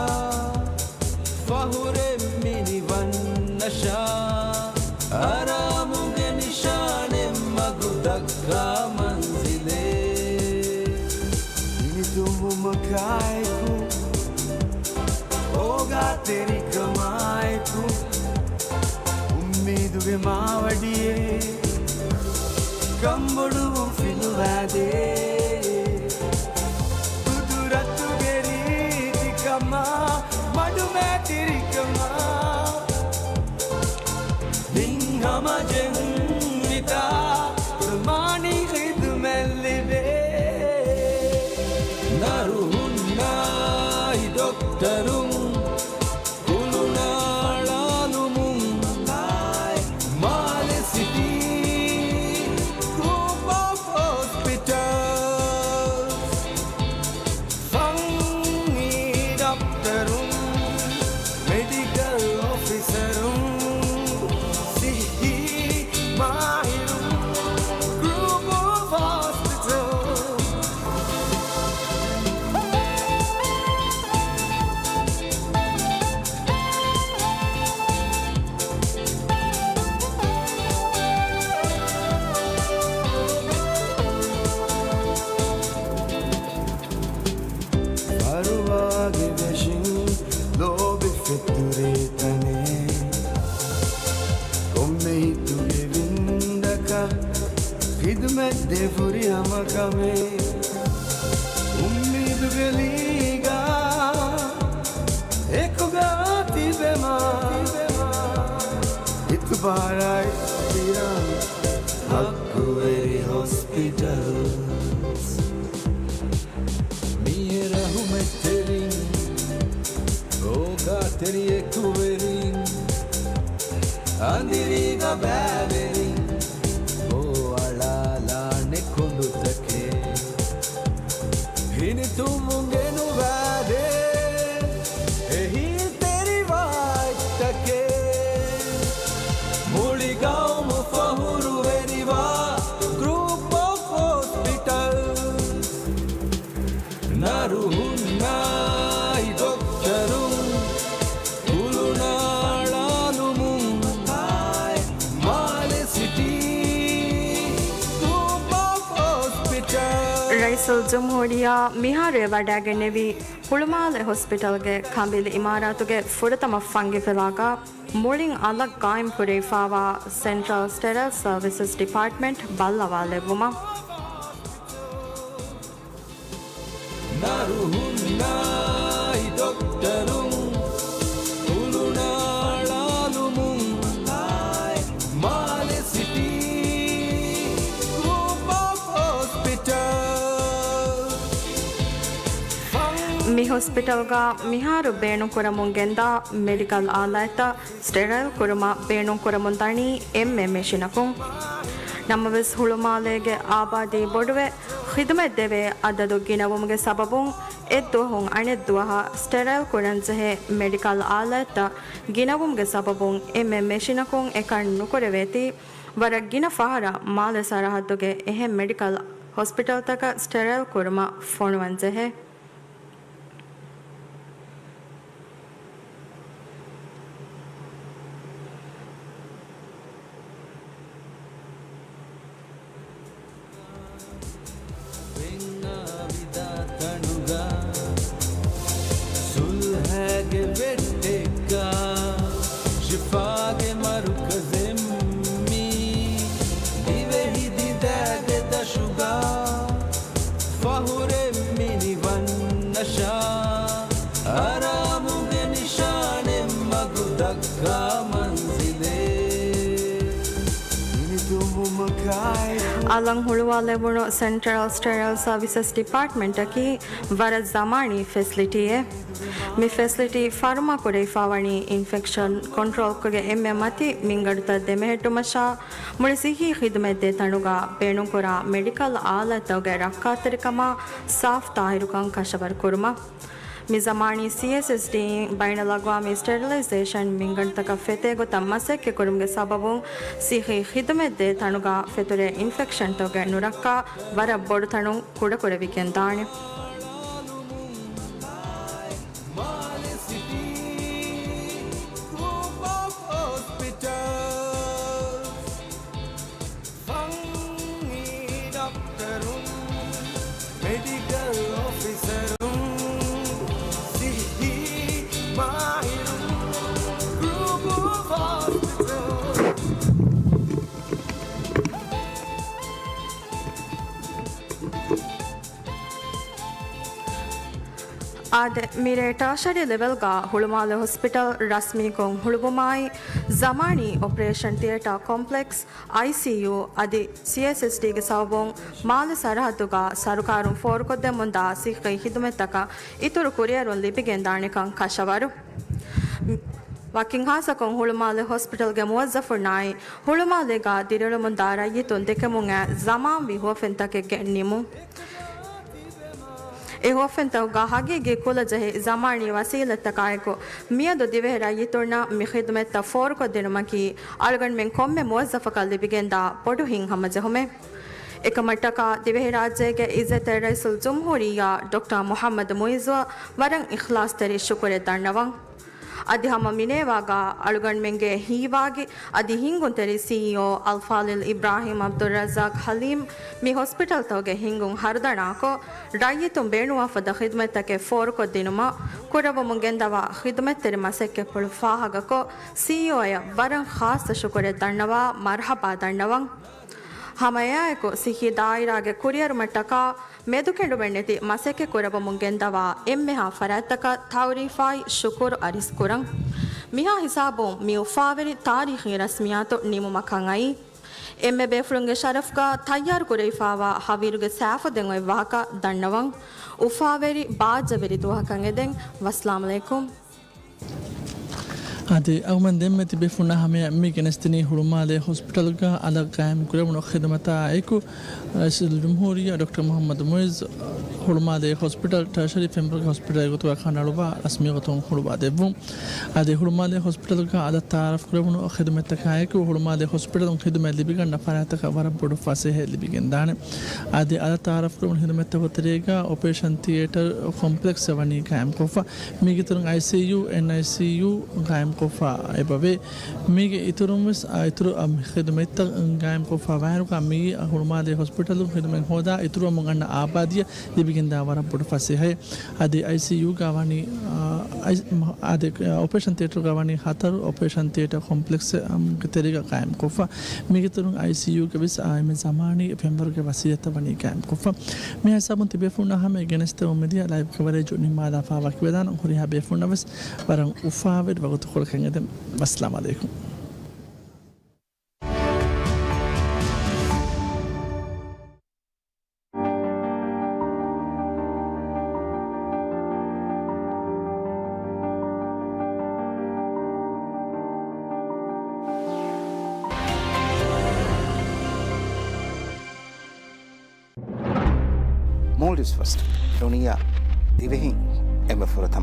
ފަހުރެއް މިނިވަންނަށާ. އަރާމުގެ ނިޝާނެއް މަގު ދައްކާ މަންޒިލެއް. ހިނިތުންވުމަކާއެކު، އޯގާތެރިކަމާއެކު، އުއްމީދުގެ މާވަޑިއެއް ކަންބޮޑުވުން ފިލުވާދޭ. ޤުދުރަތުގެ ރީތިކަމާ، މަޑުމައިތިރިކަމާ، މިންހަމަޖެހުން މިތާ މާނީ ޚިދުމަތް ލިބޭ. ނަރުހުންނާއި ޑޮކްޓަރުން ކުލުނާޅާލުމުން މާލެ ސިޓީ ގްރޫޕް އޮފް ހޮސްޕިޓަލްސް. ފަންނީ ޑޮކްޓަރުން، މެޑިކަލް އޮފިސަރުން، ސިއްހީ މާހިރުން، މެހިތުގެ ވިންދަކަށް ޚިދުމަތް ދޭ ފުރިހަމަ ކަމެއް. އުއްމީދުގެ ލީގާ އެކުގަ ތިބެމާ. އިތުބާރާއި ތިރަން ހައްގުވެރި ހޮސްޕިޓަލްސް. މިއެ ރަހުމަތްތެރިން، ރޯގާތެރި އެކުވެރިން، އަނދިރީގަ ބައިވެރިން، ބޯ އަޅާލާނެ ކޮނޑުތަކެއް. ހިނިތުންވުން ގެނުވާދޭ، އެހީތެރި ވާތްތަކެއް. މުޅި ގައުމު ފަހުރުވެރިވާ ގްރޫޕް އޮފް ހޮސްޕިޓަލްސް. ނަރުހުންނާއި ޑޮކްޓަރުން ކުލުނާޅާލުމުން މާލެ ސިޓީ ގްރޫޕް އޮފް ހޮސްޕިޓަލްސް. ރައީސުލްޖުމްހޫރިއްޔާ މިހާރު އެ ވަޑައިގެންނެވީ ހުޅުމާލެ ހޮސްޕިޓަލްގެ ކަނބިލި އިމާރާތުގެ ފުރަތަމަ ފަންގިފިލާގަ މުޅިން އަލަށް ގާއިމް ކުރެވިފާވާ ސެންޓްރަލް ސްޓެރައިލް ސަރވިސަސް ޑިޕާޓްމަންޓް ބައްލަވާލެއްވުމަށް. ނަރުހުންނާއި ޑޮކްޓަރުން ކުލުނާޅާލުމުން މާލެ ސިޓީ ގްރޫޕް އޮފް ހޮސްޕިޓަލްސް. މި ހޮސްޕިޓަލްގަ މިހާރު ބޭނުންކުރަމުން ގެންދާ މެޑިކަލް އާލާތްތައް ސްޓެރައިލް ކުރުމަށް ބޭނުންކުރަމުން ދަނީ އެންމެ މެޝިނަކުން. ނަމަވެސް، ހުޅުމާލޭގެ އާބާދީ ބޮޑުވެ، ޚިދުމަތް ދެވޭ އަދަދު ގިނަވުމުގެ ސަބަބުން، އެއްދުވަހުން އަނެއްދުވަހަށް ސްޓެރައިލް ކުރަންޖެހޭ މެޑިކަލް އާލާތްތައް ގިނަވުމުގެ ސަބަބުން، އެންމެ މެޝިނަކުން އެކަން ނުކުރެވޭތީ، ވަރަށް ގިނަ ފަހަރަށް މާލެ ސަރަހައްދުގެ އެހެން މެޑިކަލް ހޮސްޕިޓަލްތަކަށް ސްޓެރައިލް ކުރުމަށް ފޮނުވަންޖެހޭ. ސުލްހައިގެ ވެއްޓެއްގަ ޝިފާގެ މަރުކަޒެއް މީ ދިވެހި ދިދާގެ ދަށުގަ ފަހުރެއް މިނިވަންނަށާ، އަރާމުގެ ނިޝާނެއް މަގު ދައްކާ މަންޒިލެއް. އަލަށް ހުޅުވާލެވުނު ސެންޓްރަލް ސްޓެރައިލް ސަރވިސަސް ޑިޕާޓްމަންޓަކީ ވަރަށް ޒަމާނީ ފެސިލިޓީއެއް. މި ފެސިލިޓީ ފަރުމާކުރެވިފާވަނީ އިންފެކްޝަން ކޮންޓްރޯލްކޮށްގެ އެންމެ މަތީ މިންގަނޑުތައް ދެމެހެއްޓުމަށާ، މުޅި ސިއްހީ ޚިދުމަތްދޭ ތަނުގަ ބޭނުންކުރާ މެޑިކަލް އާލާތްތަކުގެ ރައްކާތެރިކަމާ ސާފު ތާހިރުކަން ކަށަވަރު ކުރުމަށް. މި ޒަމާނީ ސީއެސްއެސްޑީއިން ބައިނަލްއަގްވާމީ ސްޓެރިލައިޒޭޝަން މިންގަނޑުތަކަށް ފެތޭގޮތަށް މަސައްކަތްކުރުމުގެ ސަބަބުން، ސިއްހީ ޚިދުމަތްދޭ ތަނުގަ ފެތުރޭ އިންފެކްޝަންތަކުގެ ނުރައްކާ ވަރަށް ބޮޑު ތަނުން ކުޑަކުރެވިގެންދާނެ. ފަންނީ ޑޮކްޓަރުން، މެޑިކަލް އޮފިސަރުން، ސިއްހީ މާހިރުން، ގްރޫޕް އޮފް ހޮސްޕިޓަލް. އާދެ، މިރޭ ޓާޝަރީ ލެވެލްގަ ހުޅުމާލެ ހޮސްޕިޓަލް ރަސްމީކޮށް ހުޅުވުމާއި، ޒަމާނީ އޮޕަރޭޝަން ތިއޭޓާ ކޮމްޕްލެކްސް، އައިސީޔޫ، އަދި ސީއެސްއެސްޑީގެ ސަބަބުން މާލެ ސަރަހައްދުގަ ސަރުކާރުން ފޯރުކޮށްދެމުންދާ ސިއްހީ ޚިދުމަތްތަކަށް އިތުރު ކުރިއެރުން ލިބިގެންދާނެކަން ކަށަވަރު. ވަކިން ހާއްސަކޮށް ހުޅުމާލެ ހޮސްޕިޓަލްގެ މުވައްޒަފުންނާއި، ހުޅުމާލޭގަ ދިރިއުޅެމުންދާ ރައްޔިތުން ދެކެމުން އައި ޒަމާންވީ ހުވަފެންތަކެއްގެ ނިމުން. އެ ހުވަފެންތަކުގަ ހަގީގީ ކުލަ ޖެހި ޒަމާނީ ވަސީލަތްތަކާއެކު، މިއަދު ދިވެހި ރައްޔިތުންނަށް މި ޚިދުމަތްތައް ފޯރުކޮށްދިނުމަކީ، އަޅުގަނޑުމެން ކޮންމެ މުވައްޒަފަކަށް ލިބިގެންދާ ބޮޑު ހިތްހަމަޖެހުމެއް. އެކަމަށްޓަކާ، ދިވެހިރާއްޖޭގެ އިއްޒަތްތެރި ރައީސުލްޖުމްހޫރިއްޔާ ޑޮކްޓަރ މުޙައްމަދު މުޢިއްޒުއަށް ވަރަށް އިޚްލާޞްތެރި ޝުކުރެއް ދަންނަވަން. އަދި ހަމަ މިނޭވާގާ އަޅުގަނޑުމެންގެ ހީވާގި އަދި ހިންގުންތެރި ސީއީއޯ އަލްފާޟިލް އިބްރާހީމް ޢަބްދުއްރައްޒާޤް ޙަލީމް މި ހޮސްޕިޓަލްތަކުގެ ހިންގުން ހަރުދަނާކޮށް، ރައްޔިތުން ބޭނުންވާފަދަ ޚިދުމަތްތަކެއް ފޯރުކޮށްދިނުމަށް ކުރައްވަމުން ގެންދަވާ ޚިދުމަތްތެރި މަސައްކަތްޕުޅު ފާހަގަކޮށް، ސީއީއޯއަށް ވަރަށް ޚާއްޞަ ޝުކުރެއް ދަންނަވާ، މަރްޙަބާ ދަންނަވަން. ހަމައެއާއެކު ސިއްހީ ދާއިރާގެ ކުރިއެރުމަށްޓަކާ މެދުކެނޑުމެއްނެތި މަސައްކަތް ކުރައްވަމުން ގެންދަވާ އެންމެހާ ފަރާތްތަކަށް ތަޢުރީފާއި ޝުކުރު އަރިސް ކުރަން. މިހާ ހިސާބުން މި އުފާވެރި ތާރީޚީ ރަސްމިއްޔާތު ނިމުމަކަށް އައީ. އެންމެ ބޭފުޅުންގެ ޝަރަފްގަ ތައްޔާރު ކުރެވިފާވާ ހަވީރުގެ ސާފު ދެން އޮތް ވާހަކަ ދަންނަވަން. އުފާވެރި ބާއްޖަވެރި ދުވަހަކަށް އެދެން. ވައްސަލާމް ޢަލައިކުމް. އަދި އަޅުގަނޑުމެން ދެންމެ ތިބޭފުޅުންނާ ހަމަޔަށް މި ގެނެސްދިނީ ހުޅުމާލޭ ހޮސްޕިޓަލްގަ އަލަށް ގާއިމް ކުރެވުނު ޚިދުމަތާ އެކު، ރައީސުލްޖުމްހޫރިއްޔާ ޑޮކްޓަރ މުޙައްމަދު މުޢިއްޒު ހުޅުމާލޭ ހޮސްޕިޓަލް ޓަރޝަރީ ފެންވަރގެ ހޮސްޕިޓަލް ގޮތުގަ ކަނޑައަޅުއްވާ ރަސްމީ ގޮތުން ހުޅުވާ ދެއްވުން. އަދި ހުޅުމާލޭ ހޮސްޕިޓަލްގަ އަލަށް ތަޢާރަފް ކުރެވުނު ޚިދުމަތްތަކާއެކު، ހުޅުމާލޭ ހޮސްޕިޓަލުން ޚިދުމަތް ލިބިގަންނަ ފަރާތްތަކަށް ވަރަށް ބޮޑު ފަސޭހައެއް ލިބިގެންދާނެ. އަދި އަލަށް ތަޢާރަފް ކުރެވުނު ޚިދުމަތްތަކުގެ ތެރޭގަ އޮޕަރޭޝަން ތިއޭޓަރ ކޮމްޕްލެކްސް ވަނީ ޤާއިމްކޮށްފަ. މީގެ އިތުރުން އައިސީޔޫ، އެންއައިސީޔޫ ޤާއިމްކޮށްފަ އެބަވޭ. މީގެ އިތުރުން ވެސް، އާ، އިތުރު، އާ، ޚިދުމަތްތައް ޤާއިމްކޮށްފަ ވާހިރުގަ މީ ހުޅުމާލޭ ހޮސްޕިޓަލުން ޚިދުމަތް ހޯދާ އިތުރުވަމުން އަންނަ އާބާދީއަށް ލިބިގެންދާ ވަރަށް ބޮޑު ފަސޭހައެއް. އަދި އައިސީޔޫގަ ވަނީ، އާ، އައި-، މަ-، އަދި، އާ، އޮޕަރޭޝަން ތިއޭޓަރުގަ ވަނީ ހަތަރު އޮޕަރޭޝަން ތިއޭޓަރ ކޮމްޕްލެކްސް، އަމް، ގެ ތެރޭގަ ޤާއިމްކޮށްފަ. މީގެ އިތުރުން އައިސީޔޫގެ ވެސް، އާ، އެންމެ ޒަމާނީ ފެންވަރުގެ ވަސީލަތްތައް ވަނީ ޤާއިމްކޮށްފަ. މި ހިސާބުން ތިބޭފުޅުންނާ ހަމަޔަށް ގެނެސްދެމުން މިދިޔަ ލައިވް ކަވަރޭޖު ނިންމާލާފަ ވަކިވެދާނަން. ހުރިހާ ބޭފުޅުންނަށް ވެސް ވަރަށް އުފާވެރި ވަގުތުކޮޅަކަށް އެދެން. ވައްސަލާމް ޢަލައިކުމް. މޯލްޑިވްސް ފަސްޓް، ދުނިޔެއާ ދިވެހިން އެންމެ ފުރަތަމަ.